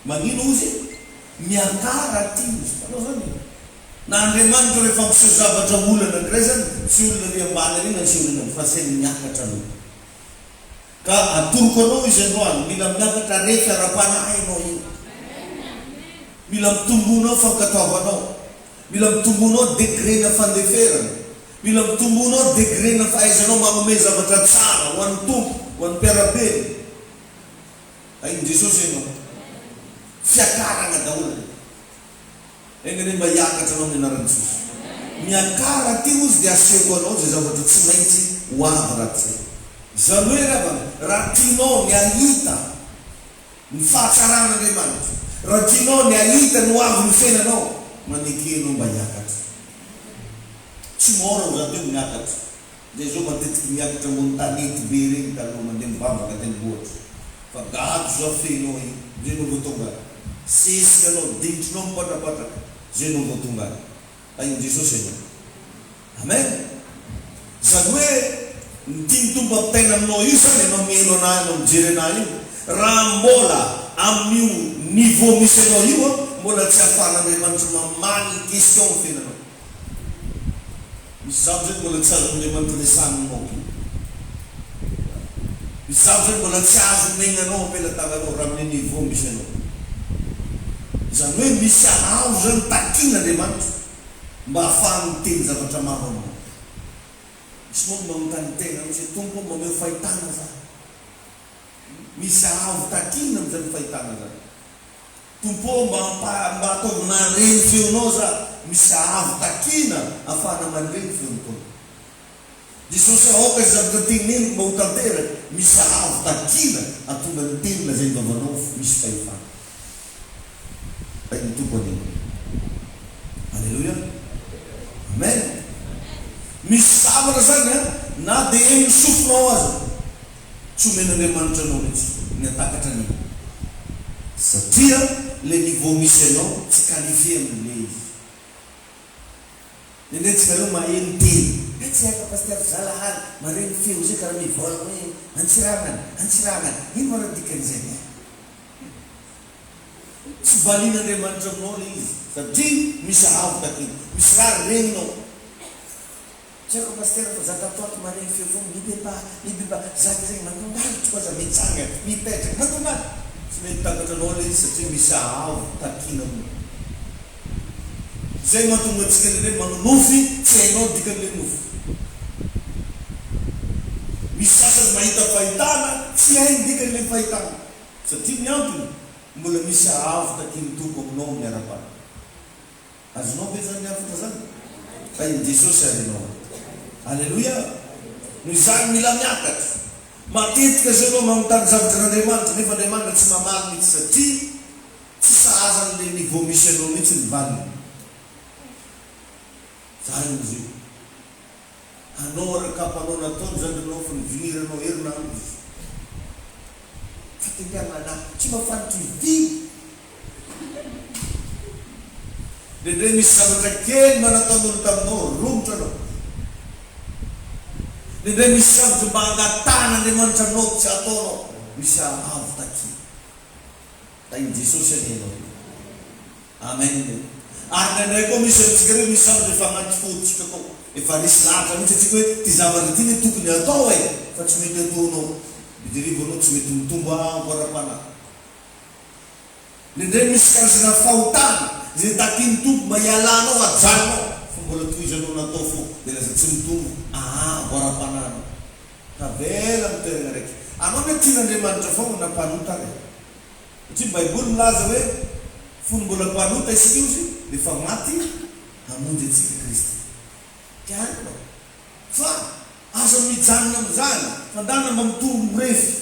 Magnino hozy? Miakara aty hozy. Hitanao izany e? Na Andriamanitra rehefa hampiseho zavatra olona anankiray zany, tsy olona ery ambany ery no asehoany an'io fa asainy miakatra aloha. Ka atoroko anao izy androany, mila miakatra refy ara-panahy ianao io. Mila mitombonao fankatoavanao. Mila mitombonao degré-na fandeferana. Mila mitombonao degré-na fahaizanao manome zavatra tsara ho an'ny Tompo, ho an'ny mpiara-belona. Hain'i Jesosy ianao. Fiakarana daholo. Enga anie mba hiakatra anao amin'ny anaran'i Jesosy. Miakara aty ozy dia asehoko anao izay zavatra tsy maintsy ho avy rahatrizay. Izany hoe ry havana, raha tianao ny hahita ny fahatsaran'Andriamanitra, raha tianao ny hahita ny ho avin'ny fiainanao, maneke ianao mba hiakatra. Tsy mora ho za teo miakatra. Zay zao matetiky miakatra ambony tanety be regny taloha mandeha mivavaka tendrombohitra fa gaga zao feno io zay no vao tonga any sesika anao dingitrinao mipatrapatraka zay no vao tonga any tahin'i Jesosy ianao Amen zany hoe ny tian'ny Tompo ampitaina aminao io zany ianao mihaino anah ianao mijery anah io raha mbola amin'io niveau misy anao io an mbola tsy ahafahan'Andriamanitra mamaly ny question ny fiainanao. Misy zavatra zany mbola tsy azon'Andriamanitra resahina aminao koa. Misy zavatra zany mbola tsy azo omena anao am-pelatananao raha amin'ny niveau misy anao. Izany hoe misy haavo zany takian'Andriamanitra mba hahafahany miteny zavatra maro aminao. Misy manko manontany tena mihitsy hoe Tompo ô mba omeo fahitana za. Misy haavo takiana amin'izany fahitana zany. Tompo ô mba ampa mba ataovy mahare ny feonao za misy haavo takiana afahana mandre ny feon'ny Tompo. Jesosy aoka izay zavatra teneniko mba ho tanteraka misy haavo takiana atonga ny teny lazain'ny vavanao misy fahefana. Tahin'ny Tompo anie ianao. Aleloia. Amen. Misy zavatra zany an na dia henon'ny sofinao aza. Tsy omen'Andriamanitra anao mihitsy ny hatakatra an'iny satria le niveau misy anao tsy qualifié amin'le izy. Indraindray tsika reo maheno teny eh tsy haiko pasteur zalahaly maregny feo zay karaha mivolagna hoe Antsiranana Antsiranana ino ma raha dikan'izay eh. Tsy valian'Andriamanitra aminao le izy satria misy avo takina, misy raha regninao. Tsy haiko Pasitera fa za tato ato maregny feo fogna mibebaha mibebaha za ke zegny mandohalika koa za mitsangana mipetraka mandohalika tsy mety takatra anao le izy satria misy haavo takina aminao zay mahatonga antsika indraindray manonofy tsy hainao dikan'le nofy misy sasany mahita fahitana tsy hainy dikan'le fahitana satria ny antony mbola misy haavo takin'ny Tompo aminao amin'ny ara-panahy. Azonao ve zany hafatra zany? Tahin'i Jesosy ary ianao. Aleloia! Noho izany mila miakatra. Matetika zao ianao manontany zavatra an'Andriamanitra nefa Andriamanitra tsy mamaly mihitsy satria tsy sahaza an'le niveau misy anao mihitsy ny valiny. Zany izy io. Anao araka mpanao nataony zandrinao fa niviniranao herinandro izy. fitendrena anahy, tsy mba fanitry vy. Indraindray misy zavatra kely mba nataon'olo taminao, romotra anao. Indraindray misy zavatra mba angatahan'Andriamanitra aminao tsy ataonao, misy avo takiana. Tahin'i Jesosy anie ianao. Amen. Ary indraindray koa misy amintsika ireo misy zavatra efa anaty fontsika tao. Efa resy lahatra mihitsy antsika hoe ity zavatra ity anie tokony atao e, fa tsy mety ataonao. Dia jereo anao tsy mety mitombo avo ara-panahy. Indraindray misy karazana fahotana izay takian'ny Tompo mba hialanao, hajanonao, fa mbola tohizanao natao foana, dia lasa tsy mitombo avo ara-panahy anao. Tavela amin'ny toerana raika. Anao ve tian'Andriamanitra foana na mpanota ary e? Satria ny Baiboly milaza hoe fony mbola mpanota isika ozy dia efa maty hamonjy antsika Kristy. Tiany anao. Fa aza mijanona amin'izany fa ndana mba mitombo mirefy.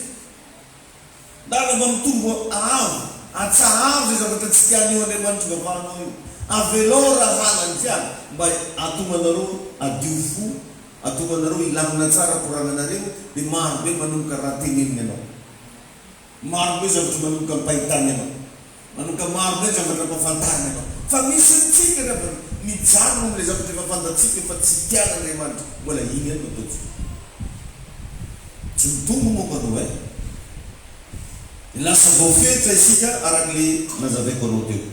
Ndana mba mitombo avo. Atsaharo izay zavatra tsy tian'io Andriamanitra ivavahanao io. Avelao raha halany tiany mba hahatonga anareo hadio fo, hahatonga anareo hilamina tsara koragnanareo dia maro be manomboka raha teneniny anao. Maro be zavatra manomboka ampahitana ianao. Manomboka maro be zavatra ampahafantarina ianao. Fa misy amintsika ry havana mijanona amin'ilay zavatra efa fantatsika fa tsy tian'Andriamanitra. Mbola iny ihany no ataontsika. Tsy mitombo momba anao eh. Dia lasa voafetra isika araka ilay nazavaiko anao teo.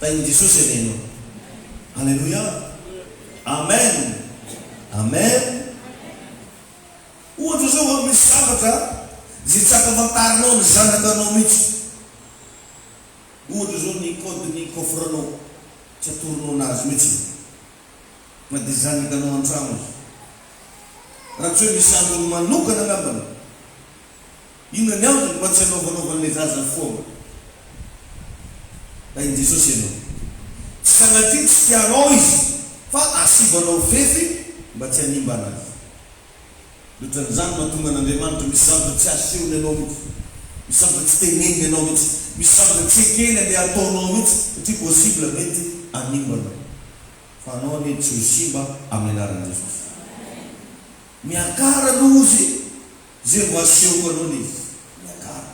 Tahin'i Jesosy anie ianao. Alléluia. Amen. Amen. Ohatra zao an, misy zavatra izay tsy ampafantarinao ny zanakanao mihitsy. Ohatra zao ny code ny coffre-nao, tsy atoronao anazy mihitsy na dia zanakanao an-trano aza. Raha tsy hoe misy antony manokana angambany. Inona ny antony mba tsy hanaovanaovan'ilay zaza foana? Tahin'i Jesosy ianao. Tsy sanatria tsy tianao izy fa asivanao fefy mba tsy hanimba anazy. Ohatran'izany mahatonga an'Andriamanitra misy zavatra tsy asehony anao mihitsy, misy zavatra tsy teneniny anao mihitsy, misy zavatra tsy ekeny andeha ataonao mihitsy satria possible mety hanimba anao. Fa anao anie tsy ho simba amin'ny anaran'i Jesosy. Miakara aloha ozy zay vao asehoko anao le izy. Miakara.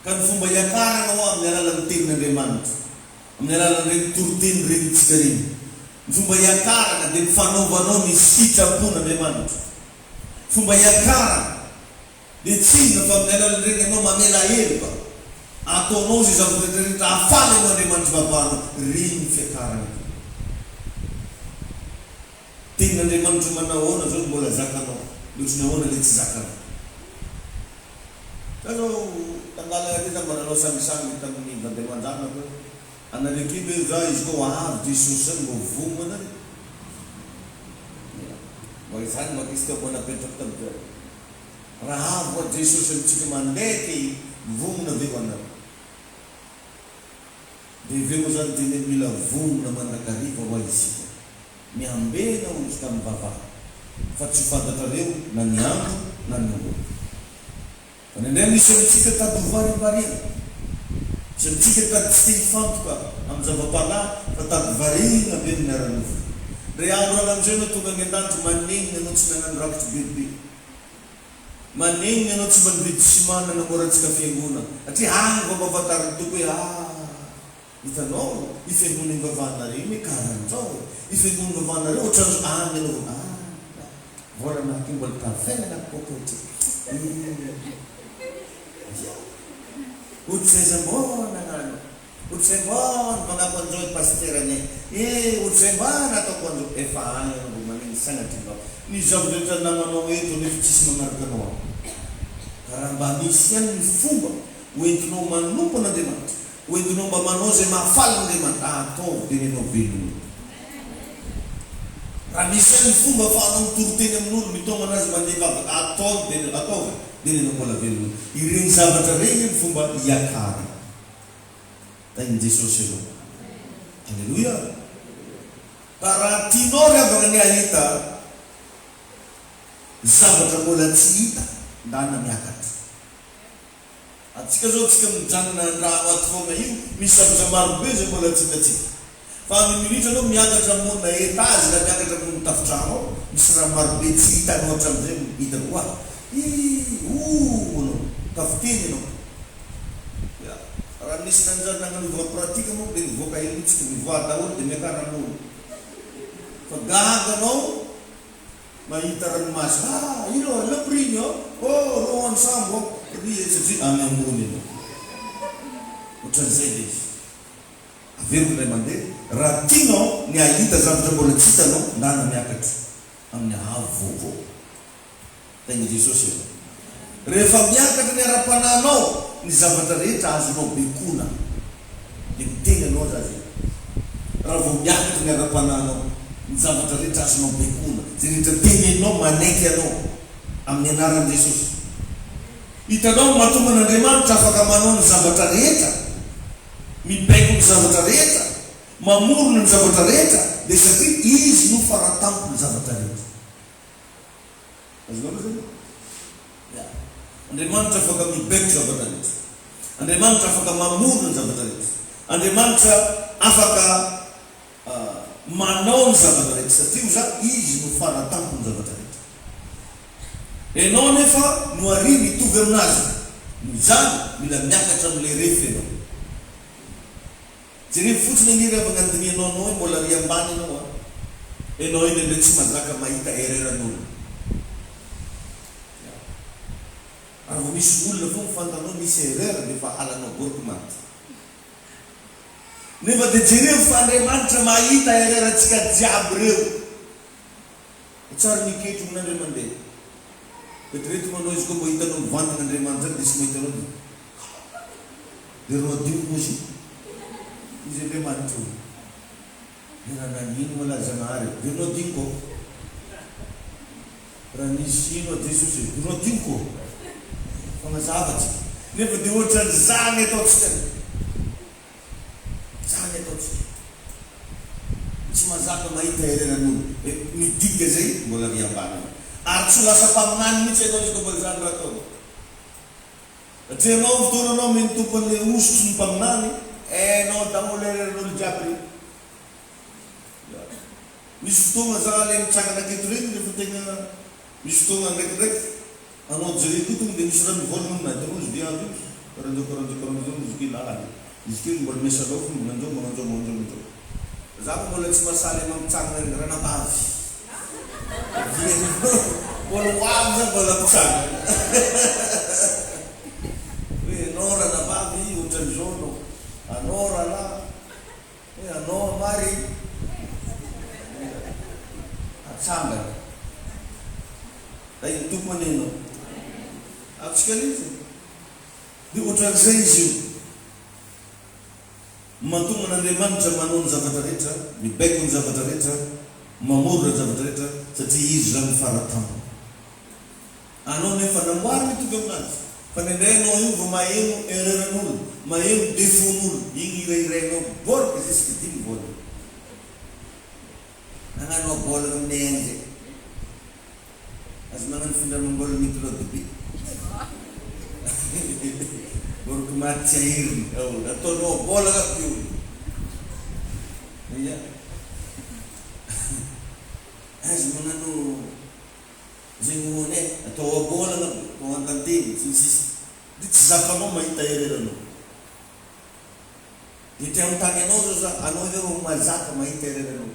Ka ny fomba hiakarana hoa amin'ny alalan'ny tenin'Andriamanitra, amin'ny alalan'ireny toriteny renintsika ireny. Ny fomba hiakarana dia ny fanaovanao ny sitrapon'Andriamanitra. Ny fomba hiakarana dia tsy inona fa amin'ny alalan'ireny ianao mamela heloka, ataonao izay zavatra rehetra rehetra hahafaly anao Andriamanitra ivavahanao, ireny ny fiakarana. Tenin'Andriamanitra manao ahoana zao no mbola zakanao? Mihoatry ny ahoana le tsy zakanao? Za zao tandalana aty za mba nanao sangisangy tamin'ny vady aman-janako hoe anareo aty ve za izy koa ho avy Jesosy zany mba ho vonona nareo? Ya, mba izany mba question mba napetrako tamin'izay. Raha avy hoa Jesosy amintsika mandeha aty, vonona ve ho anareo? Dia avy eo moa izany teneno mila vonona mandrakariva hoa isika. Miambena hozy ka mivavaha, fa tsy ho fantatrareo na ny andro na ny ora. Fa indraindray misy amintsika tady ho varimbariana, misy amintsika tady tsy te hifantoka amin'ny zava-panahy fa tady variana be amin'ny ara-nofo. Ndray andro any amin'izay ianao tonga any an-danitra, manenina ianao tsy nagnano rakitry bebe. Manenina ianao tsy mba nividy ciment nanamboarantsika fiangonana, satria any vao mba fantarin'ny Tompo hoe ah! Hitanao io fiangonana ivavahanareo io anie karan'izao e! Io fiangonana ivavahanareo ohatran'izao any ianao vao ah! Vola ty mbola tavela anaty poketra eh! Ia! Ohatr'izay mba nagnano Ohatr'izay mba nivangako an'izao i pasitera anie eh! Ohatr'izay mba nataoko an'izao Efa any ianao vao maneno sanatria vava Ny zava-drehetra namanao eto nefa tsisy manaraka anao any Ka raha mba misy ihany ny fomba ho entinao manompo an'Andriamanitra Ho entinao mba manao izay mahafaly an'Andriamanitra, ataovy dia ny anao velona. Raha misy ihany ny fomba afahanao mitory teny amin'olo, mitaoma anazy mandeha hivavaka, ataovy dia ny ataovy dia ny anao mbola velona. Ireny zavatra ireny ny fomba hiakarana. Tahin'i Jesosy ianao. Aleloia. Ka raha tianao ry havana ny hahita zavatra mbola tsy hita, ndana miakatra. Antsika zao tsika mijanona andrano ato foagna io misy zavatra maro be zay mbola tsy hitantsika fa amin'ny minitra anao miakatra ambonina etage na miakatra ambony tafotrano ao misy raha maro be tsy hitanao hatramizay no hitanao oa. Ii ooh anao, tafiteny ianao. Ya, raha nisy nanjary nagnanovagna pratique manko dia nivoaka hely mihitsy ko, mivoaha daholo dia miakara ambony. Fa gaga anao mahita ranomasina, ah ino aleo prix-ny oh, oh rô any sambo oh, ry satria any ambony ianao. Ohatran'izay ilay izy. Averiko indray mandeha, raha tianao ny hahita zavatra mbola tsy hitanao, ndana miakatra amin'ny haavo vaovao. Tain'i Jesosy ianao. Rehefa miakatra ny ara-panahinao, ny zavatra rehetra azonao baikoana. Dia miteny anao aza Azy. Raha vao miakatra ny ara-panahinao, ny zavatra rehetra azonao baikoana. Izay rehetra teneninao, manaiky anao. Amin'ny anaran'i Jesosy. Hitanao ny mahatonga an'Andriamanitra afaka manao ny zavatra rehetra, mibaiko ny zavatra rehetra, mamorona ny zavatra rehetra, dia satria Izy no faratampon'ny zavatra rehetra. Azonao ve zany? Ya. Andriamanitra afaka mibaiko zavatra rehetra. Andriamanitra afaka mamorona ny zavatra rehetra. Andriamanitra afaka manao ny zavatra rehetra satria ho za Izy no faratampon'ny zavatra rehetra. Enao anefa nohariany hitovy aminazy. Noho izany mila miakatra amin'ilay refy ianao. Jereo fotsiny anie ry havagna andinihanao anao hoe mbola ary ambany enao a! Enao indraindray tsy mazaka mahita erreur n'olona. Ya. Raha vao misy olona foagna fantanao misy erreur dia efa halanao boriky maty. Nefa dia jereo fa Andriamanitra mahita erreur antsika jiaby reo. Tsara ny hiketrona Andriamandeha. Vetivety manao izy koa mba hitanao mivantana Andriamanitra any dia tsy mahita anao dia. Dia roa dimy hozy izy Andriamanitra o. Dia raha nagnino moa lahy Zagnahary e? Dia roa dimy koa. Raha nisy ino a Jesosy e? Dia roa dimy koa. Fa mazava tsika. Nefa dia ohatran'izany ataontsika. Zany ataontsika. Tsy mazaka mahita erreur-n'olo. Midika zay mbola ry ambany ao. Ary tsy ho lasa mpaminany mihitsy ianao izy koa mbola zany raha ataonao. Satria ianao fotoana anao amen'ny Tompo an'ilay hosotry ny mpaminany, hainao daholo erreur-n'olo jiaby reny. Ya. Misy fotoagna za le mitsangana aketo regny rehefa tegna misy fotoagna ndraikindraiky anao jereo koa tonga de misy raha mivolagna aminah, hitanao izy viavy io, karanjao karanjao karanjao izy ke lahy, izy ke mbola miasa laofiny magnanjao magnanjao magnanjao magnanjao. Za koa mbola tsy mahasahy le mampitsangana regny ranabavy. Mbola ho avy za mbola mitsangana. Hoe anao ranabavy ohatran'izao anao, anao rahalahy, hoe anao mari atsangana. Tahin'ny Tompo anie ianao. Azontsika mihitsy. Dia ohatran'izay izy io. Mahatonga an'Andriamanitra manao ny zavatra rehetra, mibaiko ny zavatra rehetra, mamorona ny zavatra rehetra, satria Izy izany fara tampony. Anao nefa namboariny hitovy aminazy, fa indraindray ianao io vao maheno erreur-n'olona, maheno défaut-n'olona, igny hirahirainao bôrika jusque dimy volana. Nagnano abolagna aminay agny zay. Aza magnano findramam-bola ny Claude be. Boriky maty tsy aheriny. Ao, nataonao abolagna aby io. Ia. Aza magnano zegny hoanay, atao abolagna aby, atao antantely, sy ny sisa. Dia tsy zakanao mahita erreur anao. Dia te hanontany anao zao za, anao ve vao mazaka mahita erreur anao?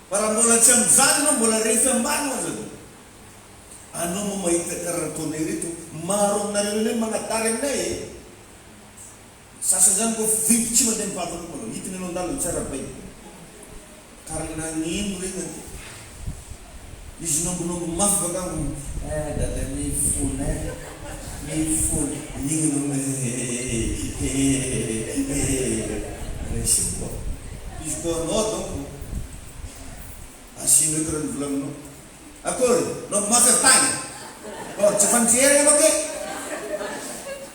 Fa raha mbola tsy amin'izany ianao mbola refy ambany aza dia anao moa mahita karaha ataonay ireto maro aminareo ireny manadary aminay e! Sasany zany koa vinky tsy mandeha mivavaka koa manao hitiny anao andalana tsy arahabaina karaha nagnino regny anty izy nongonongo mafy bakao eh dada mifona eh mifona igny anao eh raisiko koa Izy koa anao donc asino eky raha novolagninao. Akory, nao mafy avy tany? Or tsy efa nijery anao ke?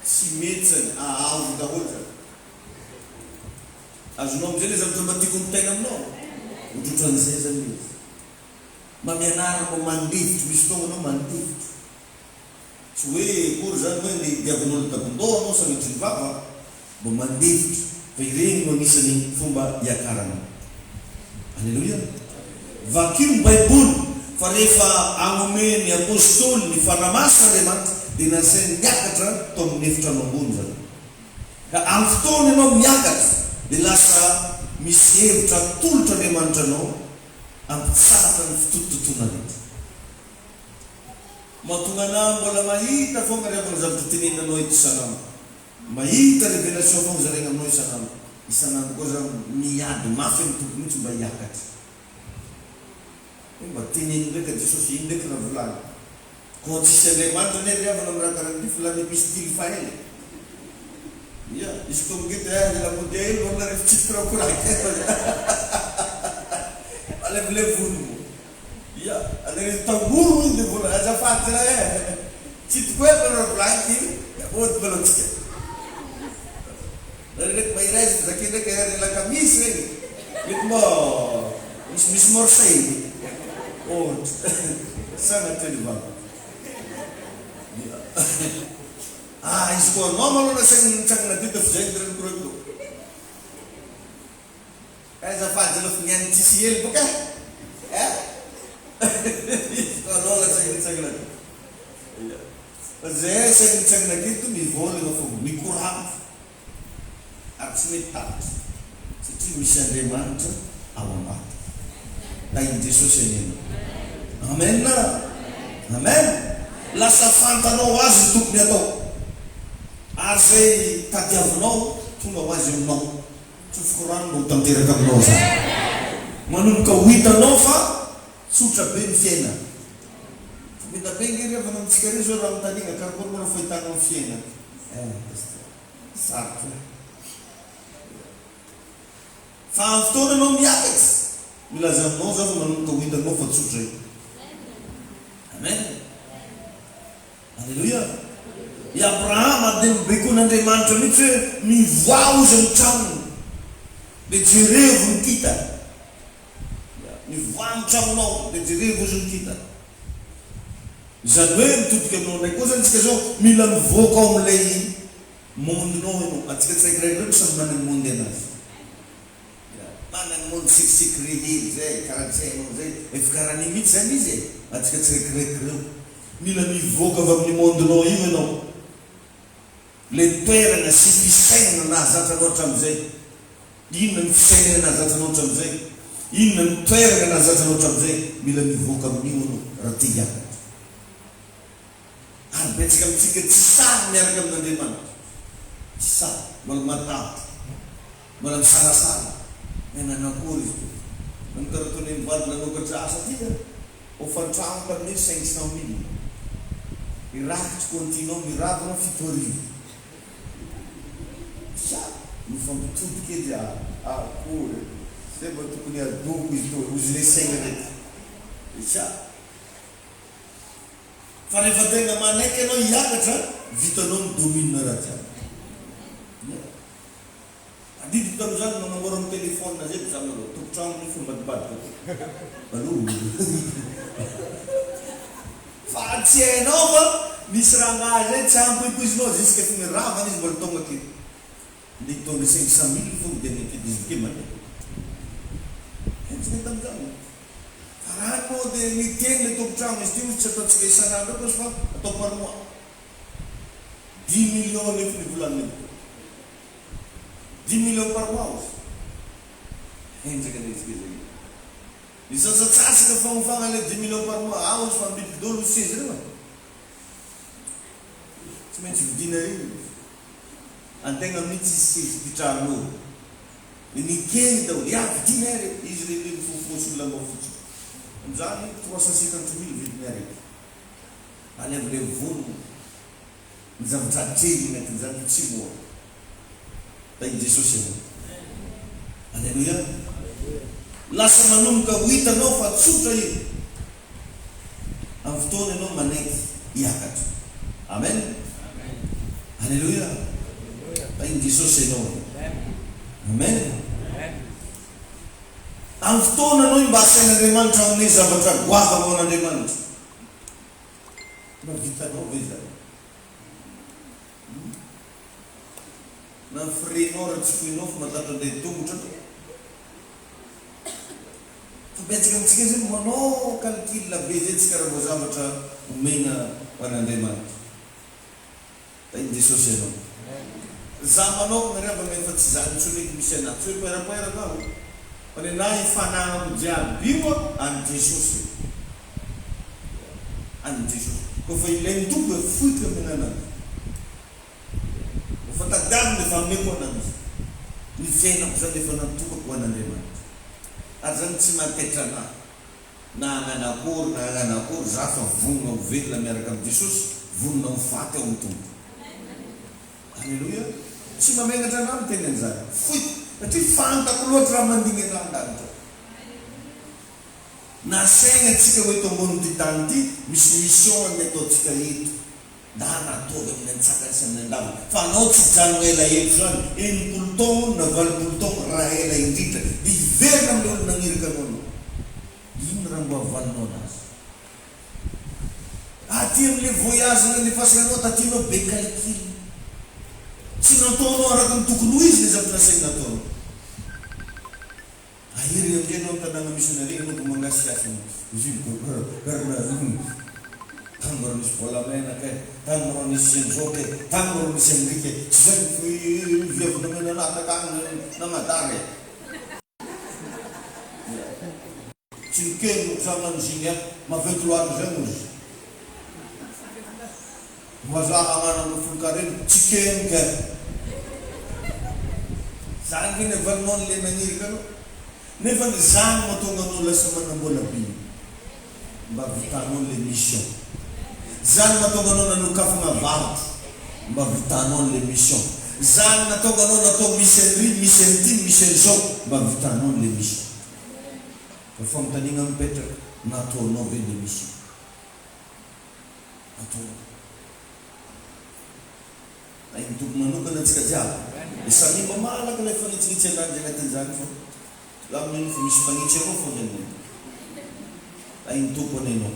Tsy mety zany, aavo daholo zany. Azonao amizay le zavatra mba tiako ampitaina aminao? Ohatrohatran'izay zany le izy. Mba mianara mba mandefitra, misy fotoagna anao mandefitra. Tsy hoe akory zany hoe ndeha hidiavin'olo dabon-doha anao sanatria ny vava, mba mandefitra fa ireny no anisan'ny fomba hiakarana. Aleloia! Vakio ny baiboly. Fa rehefa hanome ny Apostoly ny Fanahy Masina Andriamanitra, dia nasainy niakatra tao amin'ny efitrano ambony zareo. Ka amin'ny fotoana ianao miakatra, dia lasa misy hevitra atolotr'Andriamanitra anao hampitsahatra ny fitotototoana rehetra. Mahatonga anah mbola mahita foagna ry havana zavatra tenenina anao eto isan'andro. Mahita révélation foagna zaregna aminao isan'andro. Isan'andro koa za miady mafy amin'ny Tompo mihitsy mba hiakatra. Hoe mba teneno ndraika Jesosy ino ndraiky raha volagny. Koa tsisy Andriamanitra anie ry havana amin'ny raha karaha ity fa lany epistily faela e. Ia, izy tonga eto eh, ela mody hely mbola rehefa tsy kirakoraky Alevolevony moa. Ia, aleo tangoro iny dia mbola azafady zalahy eh. Tsy tokoa ela raha volagny ty, ody maloha tsika. Nareo ndraiky mahereza zakay ndraiky ry lakamisy regny mety mbô misimisy morse hely ohatra sanatria ny vava ah izy koa anao malôha nasainy nitsangana teo de f'zay ny reniko reo Azafady zalahy fa niany tsisy hely boka eh izy koa anao nasainy nitsangana teo fa zay asainy nitsangana aketo mivolagna fogna mikoragna Ary tsy mety tapitra satria misy Andriamanitra ao ambadika. Tahin'i Jesosy anie ianao. Amen. Amen. Lasa fantanao ho azy ny tokony atao. Ary izay tadiavinao tonga ho azy aminao. Tsofiko rano mba ho tanteraka aminao izany. Manomboka ho hitanao fa tsotra be ny fiainana. Fa be da be nge ry havana amintsika re zao raha anontaniana karakory moa ny fahitanao ny fiainana. Eh pasteur. Sarotra e. Fa amin'ny fotoana anao miakatra, milaza aminao za fa manomboka ho hitanao fa tsotra io. Amen. Aleloia. I Abrahama dia nobaikoin'Andriamanitra mihitsy hoe mivoaha hozy amin'ny tranony. Dia jerevo ny kintana. Mivoaha amin'ny tranonao dia jerevo hozy ny kintana. Izany hoe mitodika aminao indray koa zany tsika zao, mila mivoaka ao amin'ilay monde-nao ianao. Antsika tsiraikiraiky ireo samy manana ny monde anazy. Ya, manana ny monde secret hely zay, karaha tsy hainao zay, efa karaha an'io mihitsy zany izy e, antsika tsiraikiraiky ireo. Mila mivoaka avy amin'ny monde-nao io ianao. Ilay toerana sy fisainana nahazatra anao hatramin'izay. Inona ny fisainana nahazatra anao hatramin'izay? Inona ny toerana nahazatra anao hatramin'izay? Mila mivoaka amin'io anao raha te hiakatra. Ary betsaka amintsika tsy sahy miaraka amin'Andriamanitra. Tsy sahy. Mbola matahotra. Mbola misalasala. Hoe nanakory izy teo. Nanomboka nataonay mivady nanokatra asa aty an. Hofan-trano tamin'ny 500 mille. Mirakitra continent miravona 7000. Sa mifampitodika edy a akory e. Zay mba tokony hadoko izy teo, hozy le saina ndraiky. Sa. Fa rehefa tena manaiky ianao hiakatra, vitanao ny domine raha jiaby. Tadidiko tamin'izany manamora ny téléphone zay za nareo tompon-trano nefa mivadibadika aty aloha fa tsy hainao fa misy rangahy zay tsy ampoipoizinao jusque fony ravana izy mbola tonga aty ndeha hitondra 500 mille fony dia nety izy avy mandeha henjana tamin'izany fa raha ny moa dia niteny le tompon-trano izy ty ozy tsy ataontsika isan'andro eo fa atao par mois 10 millions nefa ny volan'ny 10 millions par mois ozy. Henjaka le izy kezay. Ny sasatsasaka fagnofagna le 10 millions par mois ah ozy fa ambidiko daholo ozy seza reo e. Tsy maintsy vidina regny ozy. Antegna amin'io tsisy seza ipitrahana eo. Le nikely daholo, ya vidina e re, izy re le mifofosa io lamba fotsy io. Amin'izany 350 mille vidiny araiky. Alaivo le vonona. Ny zavatra atrehiny anatin'izany dia tsy mora. Tahin'i Jesosy ianao. Aleloia. Lasa manomboka ho hitanao fa tsotra io. Amin'ny fotoana ianao manaiky hiakatra. Amen. Aleloia. Tahin'i Jesosy ianao. Amen. Amin'ny fotoana ianao mba asain'Andriamanitra hanome zavatra goavana ho an'Andriamanitra. Mba vitanao ve izany? Hum? Na ny frais-nao raha tsy foinao fa mahatratra an'ilay tongotra anao. Fa Betsaka amintsika zay manao calcul be zay tsika raha vao zavatra omena ho an'Andriamanitra. Tahin'i Jesosy ianao. Za manokana ry havana efa tsy zany intsony eky misy anah. Tsy hoe poerapoeraka aho fa nenahy fanagnako jiaby io an'i Jesosy io. An'i Jesosy. Koa fa ilain'ny Tompo e foiko amena ananjy. Koa fa tadiaviny efa ameko ananjy. Ny fiainako zany efa natokako ho an'Andriamanitra. Ary zany tsy mantaitra anah. Na hagnanakory na hagnanakory za fa vonona ho velona miaraka amin'i Jesosy, vonona ho faty ao amin'ny Tompo. Aleloia! Tsy mamenatra anah miteny an'izany. Foiko, satria fantako loatra raha mandigny anah an-danitra ao. Nasaigna antsika ho eto ambonin'ity tany ity, misy mission ny ataontsika eto. Ndana ataovy amin'ny antsakany sy amin'ny andavany. Fa anao tsy hijanona ela eto izany, 60 taogno na 80 taogno raha ela indrindra, dia hiverina amin'ilay olona nagniraka anao anao. Inona raha mbo havalinao anazy? Aty amin'ilay voyage nandefasana anao taty anao be calcul. Tsy nataonao araka ny tokony ho izy ilay zavatra nasainy nataonao. Ahery amin'izay ianao amin'ny tanàna misy anareo ianao vao mangasikasy ny Tany mba nisy volamena kay, tany mba nisy an'izao kay, tany mba nisy an'ry kay. Tsy zay ny viavy nomena anah takagny nagnadara e. Tsy nikely no hagnano zigny ah, maventy loatra zay moa izy. Vazaha hagnano volon-karena, tsy keny kay. Zany ve ny avalinao an'le nagniraka anao? Nefa ny zany mahatonga anao lasa manambola be. Mba vitanao le mission. Zany mahatonga anao nanokafagna varotra. Mba vitanao le mission. Zany nahatonga anao natao misy an'ry, misy an'ity, misy an'izao. Mba vitanao le mission. Fa fanontaniagna mipetraka, nataonao ve le mission? Ataonao. Hain'ny Tompo manokana antsika jiaby. Dia samia mba malaka ilay fanitsinitsy ananjy agnatin'izany fa za mino fa misy mpagnitsy anao foana ny eny. Hain'ny Tompo anie enao.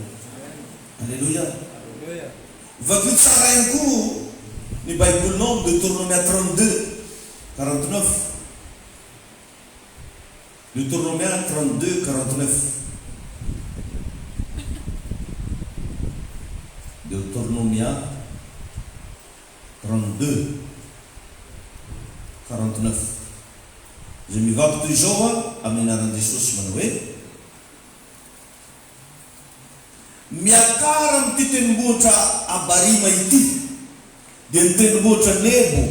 Aleloia. Vakio tsara ihany koa ny baibolinao amin'ny Deuteronomia 32, 49. Deuteronomia 32, 49. Deuteronomia 32, 49. Izay mivaky toy izao amin'ny anaran'i Jesosy manao hoe. Miakara amin'ity tendrombohitra Abarima ity, dia ny tendrombohitra Nebo,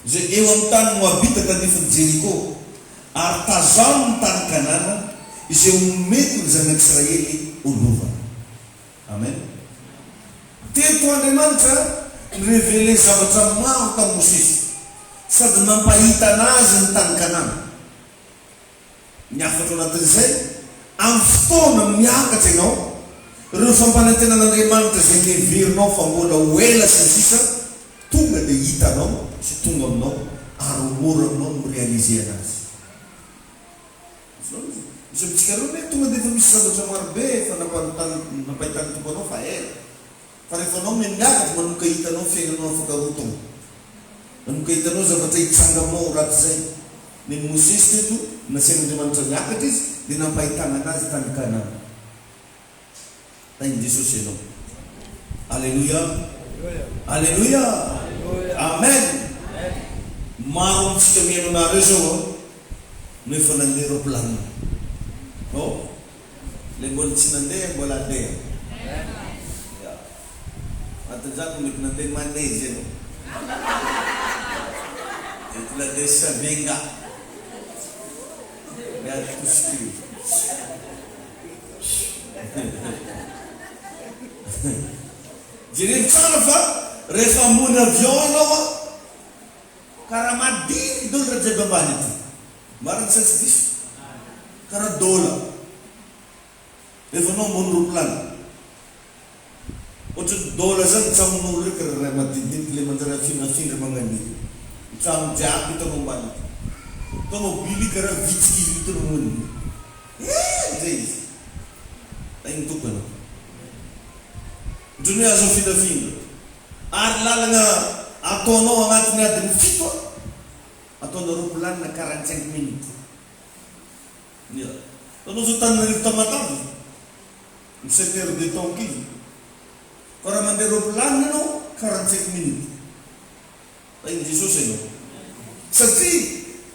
izay eo amin'ny tany Moabita tandrifin'i Jeriko, ary tazano ny tany Kanana, izay homeko ny zanak'Israely ho lovany. Amen. Teto Andriamanitra ni-reveler zavatra maro tamin'i Mosesy, sady nampahita anazy ny tany Kanana. Ny hafatra ao anatin'izay, amin'ny fotoana miakatra ianao, ireo fampanantenan'Andriamanitra izay neverinao fa mbola ho ela sy ny sisa, tonga dia hitanao sy tonga aminao ary ho mora aminao ny mi-realiser anazy. Azonao izy? Misy amintsika ireo anie tonga dia efa misy zavatra marobe efa nampahitan'ny Tompo anao fa ela. Fa rehefa anao miha-miakatra manomboka hitanao ny fiainanao afaka roa taona. Manomboka hitanao zavatra hitranga aminao rahatrizay. Nen'i Mosesy teto, nasain'Andriamanitra niakatra izy, dia nampahitana anazy tany Kanana. Tahin'i Jesosy ianao. Aleloia. Aleloia. Amen. Maro amintsika mihaino anareo izao an, no efa nandeha roplanina. Oh. Le mbola tsy nandeha mbola handeha. Ya. Anatin'izany no mety nandeha manege ianao. Mety nandeha savenga. Miady tosika io. Jereo tsara fa rehefa ambony avion ianao an, karaha madiniky daholo raha jiaby ambany aty. Marina sa tsy diso? Karaha dôla. Rehefa anao ambony roplany. Ohatran'ny dôla zany tranon'olo reo karaha raha madinidiniky le manjary afindrafindra magnan'io. Ny trano jiaby hitanao ambany aty. Tômôbily karaha vitsiky izy io hitanao magnan'io. Hely zay izy. Tahin'ny Tompo ianao. Ohatran'ny hoe azo afindrafindra. Ary lalagna ataonao agnatin'ny adiny fito a. Ataonareo planina 45 minutes. Ya. Hitanao zao Tananarivo Tamatave, ny sept heures de temps kely. Fa raha mandeha roplanina ianao, 45 minutes. Tahin'i Jesosy ianao. Satria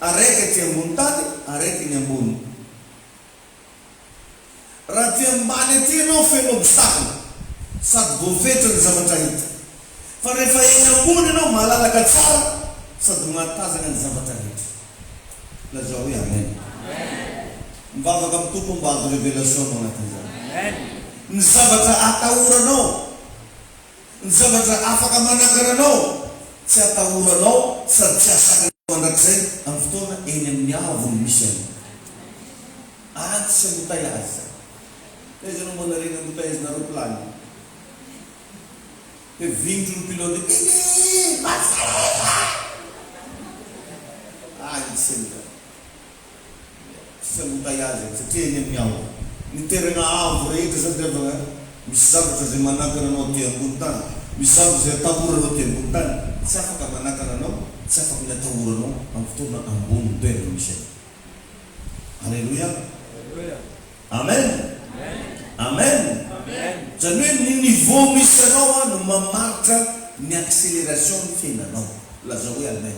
araiky aty ambony tany, araiky eny ambony. Raha aty ambany aty ianao feno obstacle sady voafetra ny zavatra hita. Fa rehefa eny ambony ianao malalaka tsara sady mahatazana ny zavatra rehetra. Lazao hoe Amen. Mivavaka amin'ny Tompo mba hahazo révélation anao anatin'izany. Ny zavatra atahoranao, ny zavatra afaka manakana anao tsy atahoranao sady tsy hahasakana anao mandrakizay amin'ny fotoana eny amin'ny avo no misy anao. Any tsy embouteillage zany. Taiza no mbola regny embouteillage na roplany? He vignitry ny pilote iny Marseille! Any tsy embouteillage. Tsy embouteillage any satria eny amin'ny avo. Ny toerana avo rehetra zany ry havana misy zavatra izay manakana anao aty ambony tany, misy zavatra izay atahoranao aty ambony tany, tsy afaka manakana anao, tsy afaka ny atahoranao amin'ny fotoana ambony ny toerana misy anao. Aleloia. Amen. Amen. Izany hoe ny niveau misy anao no mamaritra ny acceleration ny fiainanao. Lazao hoe amen.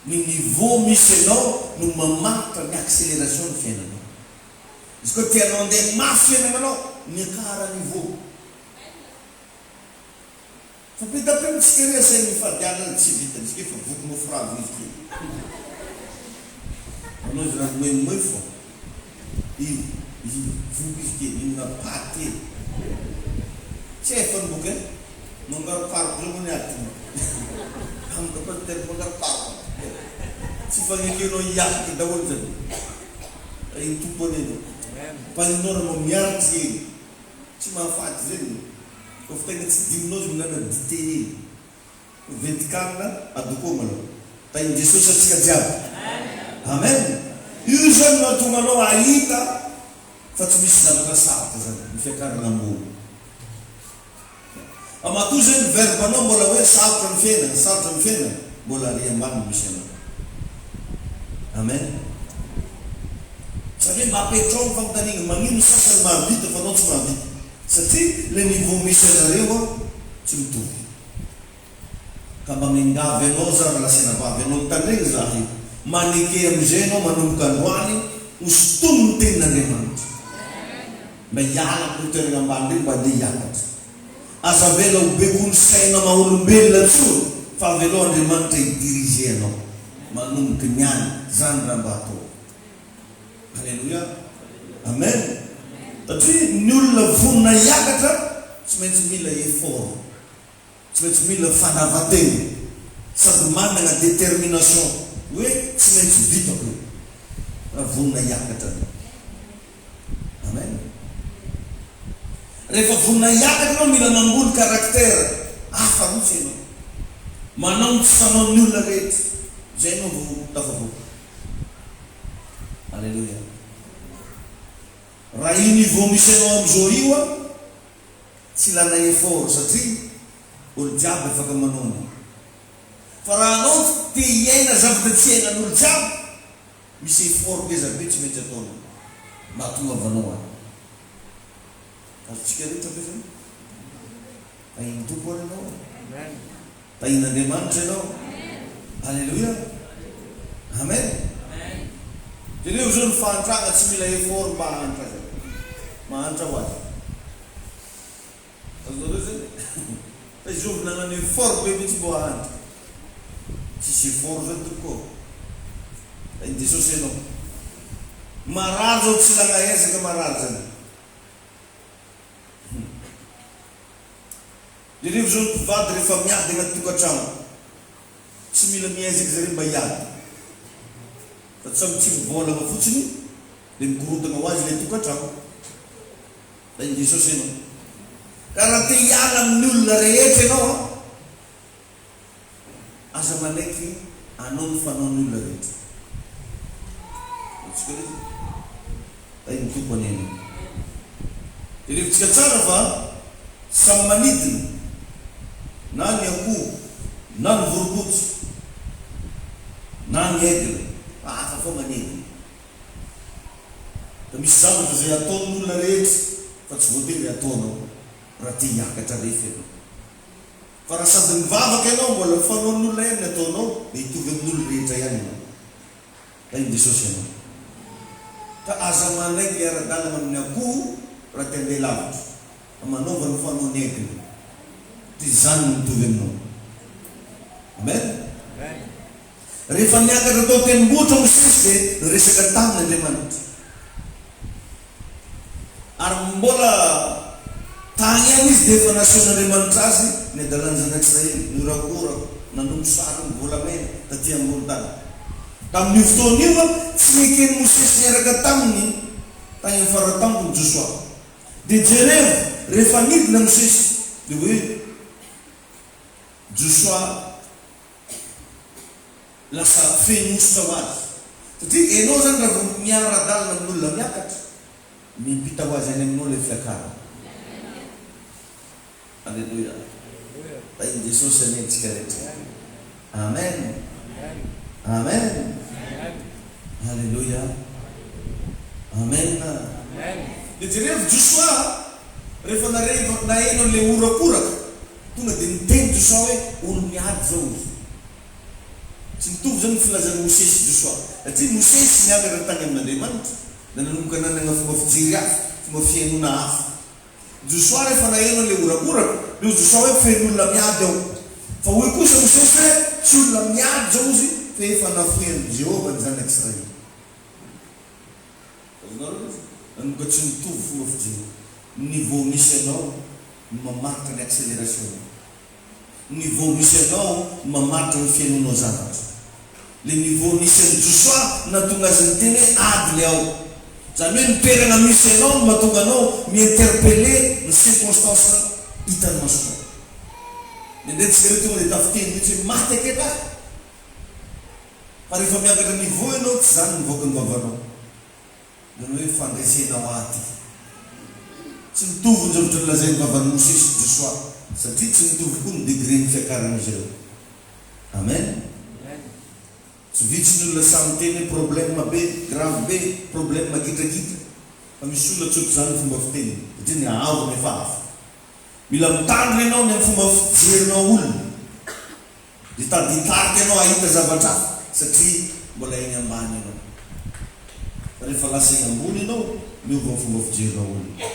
Ny niveau misy anao no mamaritra ny acceleration ny fiainanao. Izy koa tianao andeha mafy fiainananao, miakara niveau. Fa be da be mitsika re asainy mifady alina tsy vitany izy ke fa voky mofo ravina izy ke. Manao izy raha moemoe fô. Io, io, voky izy ke, mihinana pate. Tsy hay fanomboka eh. Mangarokaroka zao moa ny adiny. Amiko pasitera mangarokaroka. Tsy fanekenao hiaritra daholo zany. Iny Tompo anie no. Mpaninona moa miaritra eny. Tsy mahafaty zegny. Kôfa tegna tsy dininao izy mihinana dite igny. Ventikana adoko malôha. Tahin'i Jesosy antsika jiaby. Amen. Io zany no mahatonga anao hahita fa tsy misy zavatra sarotra zany ny fiakarana ambony. Fa matoa zay ny verbe anao mbola hoe sarotra ny fiainana, sarotra ny fiainana, mbola ary ambany no misy anao. Amen. Zany hoe mba apetrao ny fanontaniana, magnino ny sasany mahavita fa anao tsy mahavita? Satria le niveau misy anareo an tsy mitovy. Ka mba miangavy anao za raha lasaina vavy anao mitandregny za io, maneke amizay anao manomboka androany ho sintomin'ny tenin'Andriamanitra. Mba hiala amin'ireo toerana ambany ireo mba andeha hiakatra. Aza avela ho be koa ny saina maha olombelona tsony fa avelao Andriamanitra hi diriger anao manomboka ny any zany raha mba atao. Aleloia. Amen. Satria ny olona vonona hiakatra tsy maintsy mila effort. Tsy maintsy mila fandavan-tena sady manana détermination hoe tsy maintsy vitako io raha vonona hiakatra anao. Amen. Rehefa vonona hiakatra ianao mila mamboly caractère hafa mihitsy ianao. Manao ny tsy fanaon'ny olona rehetra. Izay ianao vao tafavoaka. Alléluia. Raha io niveau misy anao amin'izao io an, Tsy ilana effort satria olo jiaby afaka manao an'io. Fa raha anao te hiaina zavatra tsy iainan'olo jiaby, misy effort ngeza be tsy maintsy ataonao mba hahatongavanao any. Azontsika rehetra ve zany? Tahin'ny Tompo ary ianao e. Tahin'Andriamanitra ianao. Aleloia. Amen. Jereo zao ny fahantrana tsy mila effort mba hahantra zay. Mahantra ho azy. Azonareo zay? Fa izy ovy nagnano effort be mihitsy mbo hahantra. Tsisy effort zany tompoko ô. Tahin'i Jesosy ianao. Marary zao tsy ilana ezaka marary zany. Jereo zao ny mpivady rehefa miady anaty tokantrano. Tsy mila miezaka zareo mba hiady. Fa tsy samy tsy mivôlagna fotsiny dia mikorontagna ho azy ilay tokantrano. Tahin'i Jesosy ianao. Ka raha te hiala amin'ny olona rehetra ianao an, Aza manaiky hanao ny fanaon'ny olona rehetra. Azontsika ilay izy? Tahin'ny Tompo anie ianao. Jerevintsika tsara fa samy manidina na ny akoho na ny vorompotsy na ny aigle fa hafa foana ny aigle. Misy zavatra izay ataon'ny olona rehetra fa tsy voatery hataonao raha te hiakatra refy ianao. Fa raha sady mivavaka ianao mbola fanaon'ny olona ihany ny ataonao dia hitovy amin'ny olona rehetra ihany ianao. Tahin'i Jesosy ianao. Ka aza manaiky hiara-dalana amin'ny akoho raha te handeha lavitra. Fa manaova ny fanaon'ny aigle. Toy izany no mitovy aminao. Amen. Rehefa niakatra tao an-tendrombohitra Mosesy dia niresaka taminy Andriamanitra. Ary mbola tany ihany izy dia efa nasehon'Andriamanitra azy ny hadalan'ny zanak'Israely, nihorakoraka, nanompo sariny volamena taty ambony tany. Tamin'io fotoana io, tsy neken'i Mosesy niaraka taminy tany amin'ny faratampony Josoa. Dia jerevo, rehefa nidina Mosesy, dia hoe Josoa lasa feno hosotra ho azy. Satria enao zany raha vao miara-dalana amin'olona miakatra, miampita ho azy any aminao ilay fiakarana. Aleloia. Tahin'i Jesosy anie antsika rehetra. Amen. Amen. Aleloia. Amen. Dia jerevo Josoa rehefa naheno an'ilay horakoraka, tonga dia niteny Josoa hoe olo-miady izao izy. Tsy mitovy izany ny filazan'i Mosesy sy Josoa. Satria Mosesy niakatra tany amin'Andriamanitra, dia nanomboka nanana fomba fijery hafa, fomba fihainoana hafa. Josoa rehefa naheno an'ilay horakoraka, dia hoy Josoa hoe, Feno olona miady ao. Fa hoy kosa Mosesy hoe, Tsy olona miady izao izy, fa efa nafoy an'i Jehovah ny zanak'Israely. Azonareo ve? Nanomboka tsy nitovy fomba fijery. Ny niveau misy anao no mamaritra ny accélération-nao. Niveau misy anao no mamaritra ny fihainoanao zavatra. Le niveau nisy an'i Josoa no nahatonga azy niteny hoe ady le ao. Zany hoe ny toerana misy anao no mahatonga anao mi-interpeller ny circonstance hitan'ny masonao. Indraindray tsika reo tonga de tafiteny mihitsy hoe maty aketo aho. Fa rehefa miakatra niveau ianao tsy zany mivoaka ny vavanao. Izany hoe fandresena ho ahy ity. Tsy mitovy ny zavatra nolazain'ny vavan'i Mosesy sy Josoa, satria tsy mitovy koa ny degré-n'ny fiakaran'izy ireo. Amen. Tsy vitsy ny olona sahy miteny hoe problème be, grave be, problème gidragidra. Fa misy olona tsy ohatr'izany ny fomba fiteniny, satria ny haavony efa hafa. Mila mitandrina ianao ny amin'ny fomba fijerinao olona. Hitady hitarika anao hahita zavatra hafa satria mbola eny ambany ianao. Fa rehefa lasa eny ambony ianao, miova ny fomba fijerinao olona.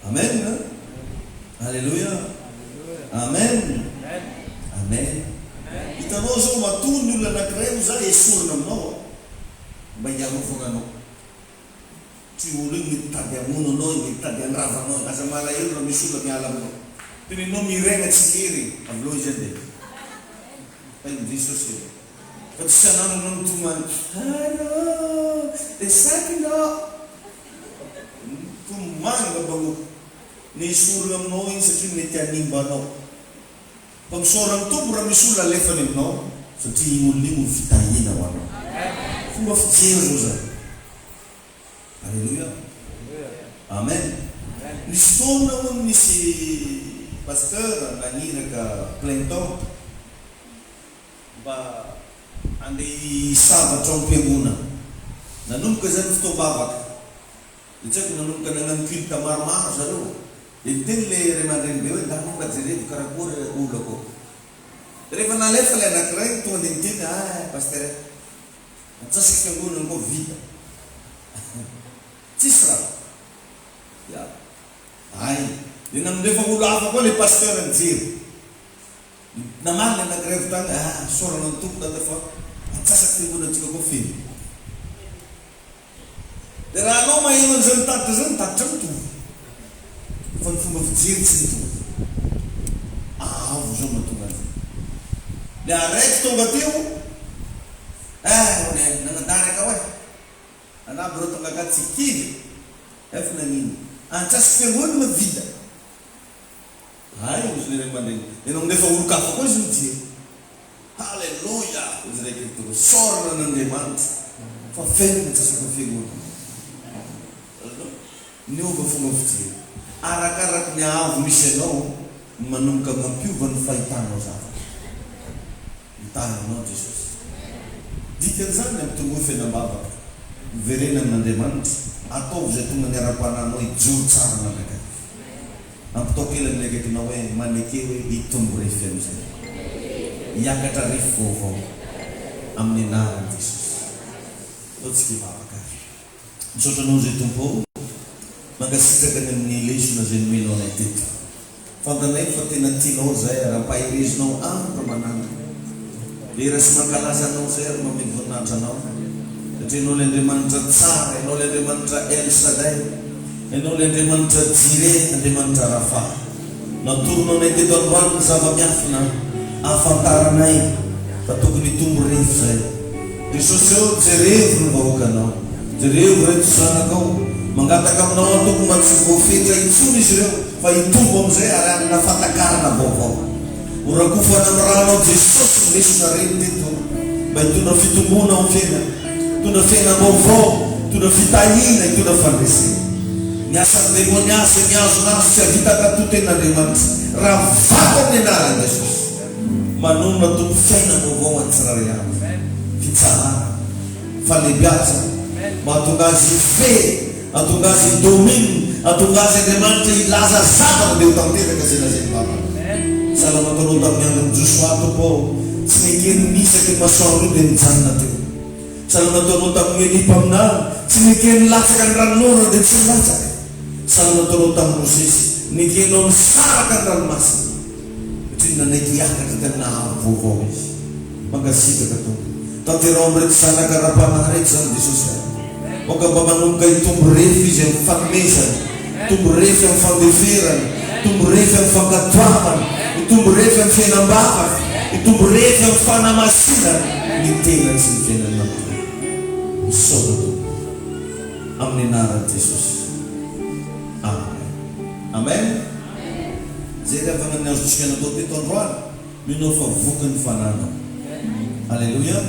Amen. Aleloia. Amen. Amen. Hitanao zao matoa ny olona anankiray hoy za esorina aminao mba hiarovana anao. Tsy olo io mitady hamono anao io, mitady handrava anao io. Aza malahelo raha misy olona miala aminao. Tenenao miregna tsy hery e, avelao izy handeha. Fa i Jesosy e. Fa tsy isan'andro anao mitomany, Allô, resakinao. Mitomany babangoka. Nesorina aminao iny satria mety hanimba anao. Fa misaora ny Tompo raha misy olona alefany aminao satria iny olona iny ho fitahiana ho anao. Fomba fijery zao zany. Aleloia. Amen. Nisy fotoana hono nisy pasteur naniraka plein temps mba handeha hisava tranom-piangonana. Nanomboka izany ny fotoam-bavaka. Dia tsy haiko nanomboka nagnano culte maromaro zareo. Dia niteny le ray aman-dreny be hoe ndana mba jerevo karakory olo akao. Dia rehefa nalefa le anakiray tonga dia niteny ah pasteur eh, antsasaky fiangonana koa vide. Tsisy raha. Ya. Hay. Dia nandefa olo hafa koa le pasteur nijery. Namaly le anakiray avy tany ah isaorana ny Tompo dada fa antsasaky fiangonantsika koa feno. Dia raha anao maheno an'izany tatitra izany, ny tatitra mitovy. Fa ny fomba fijery tsy mitovy. Avo izao mahatonga an'izay. Ilay araiky tonga teo, eh hono eh, nanadary akao eh. Anah bro tonga akato tsy kivy eh, fa nagnino? Antsasako fiangonana vita. Hay hozy le ray aman-dreny. Enao nefa olon-kafa koa izy mijery. Haleloia! Hozy ray kely teo. Isaorana an'Andriamanitra fa feno ny antsasaky ny fiangonana. Azonao? Niova fomba fijery. Arakaraky ny haavo misy anao no manomboka mampiova ny fahitanao zavatra. Mitahy anao Jesosy. Dikan'izany, ampitomboy fiainam-bavaka. Miverena amin'Andriamanitra. Ataovy izay tonga ny ara-panahinao hijoro tsara mandrakariva. Ampitao kely amin'ilay akaikinao hoe, Maneke hoe hitombo refy amin'izay. Hiakatra refy vaovao. Amin'ny anaran'i Jesosy. Ataontsika hivavaka ary. Misaotra Anao izay Tompo ô. Mankasitraka ny amin'ny lesona izay nomenao anay teto. Fantanay fa tena tianao izahay ary ampaherezinao andro aman'alina. Dera sy mankalaza Anao izahay ary manome voninahitra Anao. Satria Ianao ilay Andriamanitra tsara, Ianao ilay Andriamanitra El Shaddai, Ianao ilay Andriamanitra Jireh, Andriamanitra Rapha. Natoronao anay teto androany ny zava-miafina ahafantaranay fa tokony hitombo refy izahay. Jesosy ô, jerevo ny vahoakanao, jerevo ireto zanakao, mangataka aminao aho Tompo mba tsy ho voafetra intsony izy ireo fa hitombo amin'izay ary hanana fahatakarana vaovao. Ho rakofana amin'ny ranao Jesosy ny lesona reny teto mba hitondra fitomboana ao amin'ny fiainana, hitondra fiainam-baovao, hitondra fitahiana, hitondra fandresena. Ny asan'ny demonia izay mihazona azy tsy hahavita hankatò tenin'Andriamanitra. Ravako amin'ny anaran'i Jesosy. Manonona Tompo fiainam-baovao ho an'ny tsirairay avy. Fitsaharana. Fahalehibiazana. Mahatonga azy hifehy, hahatonga azy hi-domine, hahatonga azy Andriamanitra hilaza zavatra dia ho tanteraka izay lazain'ny vavany. Sahala nataonao tamin'ny andron'i Josoa Tompo ô, tsy nekeny nihisaka io masoandro io dia nijanona teo. Sahala nataonao tamin'i Elia mpaminany, tsy nekeny nilatsaka ny ranonorana dia tsy nilatsaka. Sahala nataonao tamin'i Mosesy, nekenao nisaraka ny ranomasina. Satria nanaiky hiakatra tany nahazo vaovao izy. Mankasitraka Tompo. Tanteraho amin'ireto zanaka ara-panahy ireto izany Jesosy a. Aoka mba manomboka hitombo refy izy amin'ny fanomezana, hitombo refy amin'ny fandeferana, hitombo refy amin'ny fankatoavana, hitombo refy amin'ny fiainam-bavaka, hitombo refy amin'ny fanamasinana ny tenany sy ny fiainany manontolo. Misaotra Tompo. Amin'ny anaran'i Jesosy. Amen. Amen. Izay ry havana ny azontsika natao teto androany, mino aho fa voky ny fananana. Aleloia.